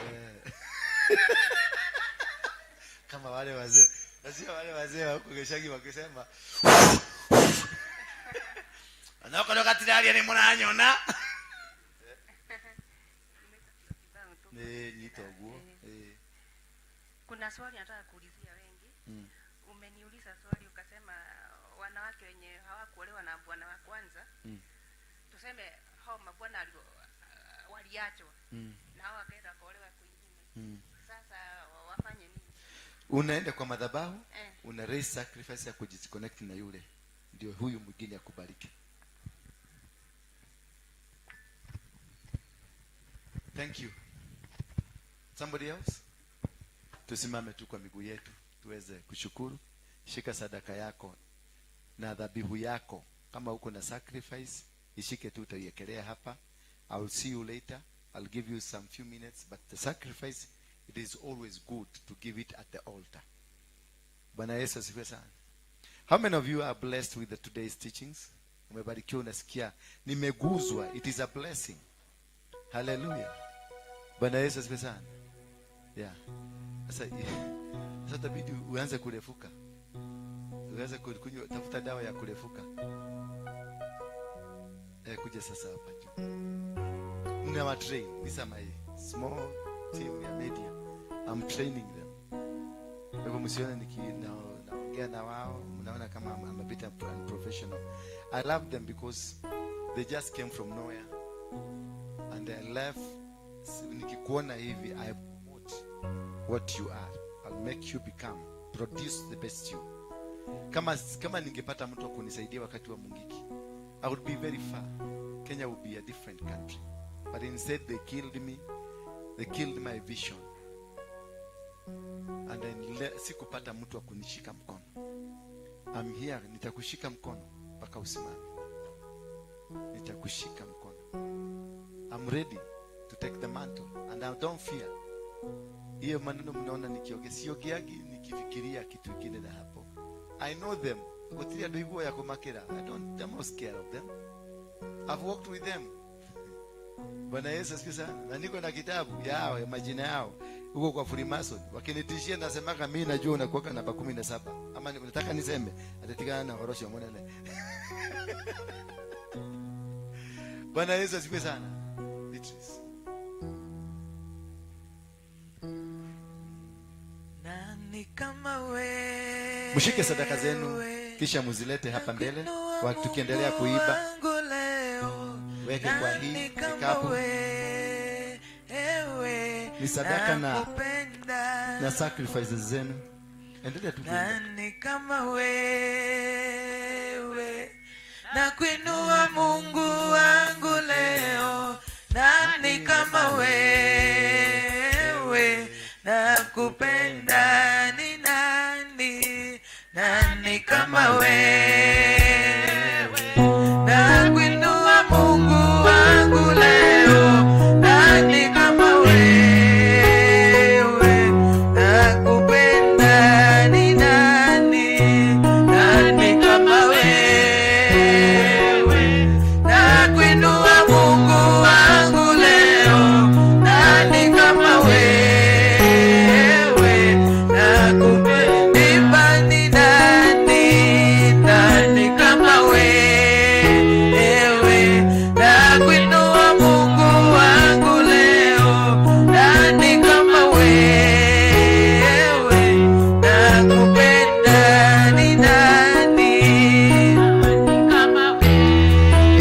Eh. Kama wale wazee, nasio wale wazee wa huko Geshagi wakisema onokorwo gatiraria nĩ mũranyona. Nĩ nyita ũguo. Eh. Kuna swali nataka kuulizia wengi. Umeniuliza swali ukasema wanawake wenye hawakuolewa na bwana wa kwanza, tuseme hao mabwana waliachwa na hao wakaenda wakaolewa kwingine. Sasa wafanye nini? Unaenda kwa madhabahu, una raise sacrifice ya kujiconnect na yule, ndio huyu mwingine akubariki. Thank you. Somebody else? Tusimame tu kwa miguu yetu tuweze kushukuru. Shika sadaka yako na dhabihu yako. Kama uko na sacrifice, ishike tu, utaiekelea hapa. I will see you later. I'll give you some few minutes, but the sacrifice, it is always good to give it at the altar. Bwana Yesu asifiwe sana. How many of you are blessed with the today's teachings? Umebarikiwa, unasikia nimeguzwa. It is a blessing. Hallelujah. Bwana Yesu asifiwe sana. Yeah. Sasa itabidi uanze kurefuka. Uanze kunywa, tafuta dawa ya kurefuka. Kuja sasa hapa juu. Nina train. These are my small team ya media. I'm training them. Kwa hivyo msione naongea na wao, mnaona kama I'm a bit unprofessional. I love them because they just came from nowhere and I left. Nikikuona hivi, I promote what you are. I'll make you become, produce the best you. Kama ningepata mtu wa kunisaidia wakati wa Mungiki, I would be very far. Kenya would be a different country. But instead they killed me. They killed my vision. And then sikupata mtu wa kunishika mkono. I'm here, nitakushika mkono mpaka usimame. Nitakushika mkono. I'm ready to take the mantle and I don't fear. Hiyo maneno mnaona nikiongea, siogeagi nikifikiria kitu kingine na hapo. I know them. Gutiria andu iguo ya kumakira. I don't, I'm not scared of them. I've worked with them. Bwana Yesu asifiwe sana. Na niko na kitabu yao ya majina yao huko kwa Freemason. Wakinitishia nasemaka mimi najua unakuwa namba 17. Ama unataka niseme atatikana na Horosho mwanene. Bwana Yesu asifiwe sana. Beatrice. Nani kama wewe? Mshike sadaka zenu kisha muzilete hapa mbele tukiendelea kuiba. Weke kwa hii kikapu. Ni sadaka na sacrifices zenu. Endelea tu kuimba. Nani kama wewe? Nakuinua Mungu wangu leo. Nani kama wewe? Nakupenda ni nani? Nani kama wewe?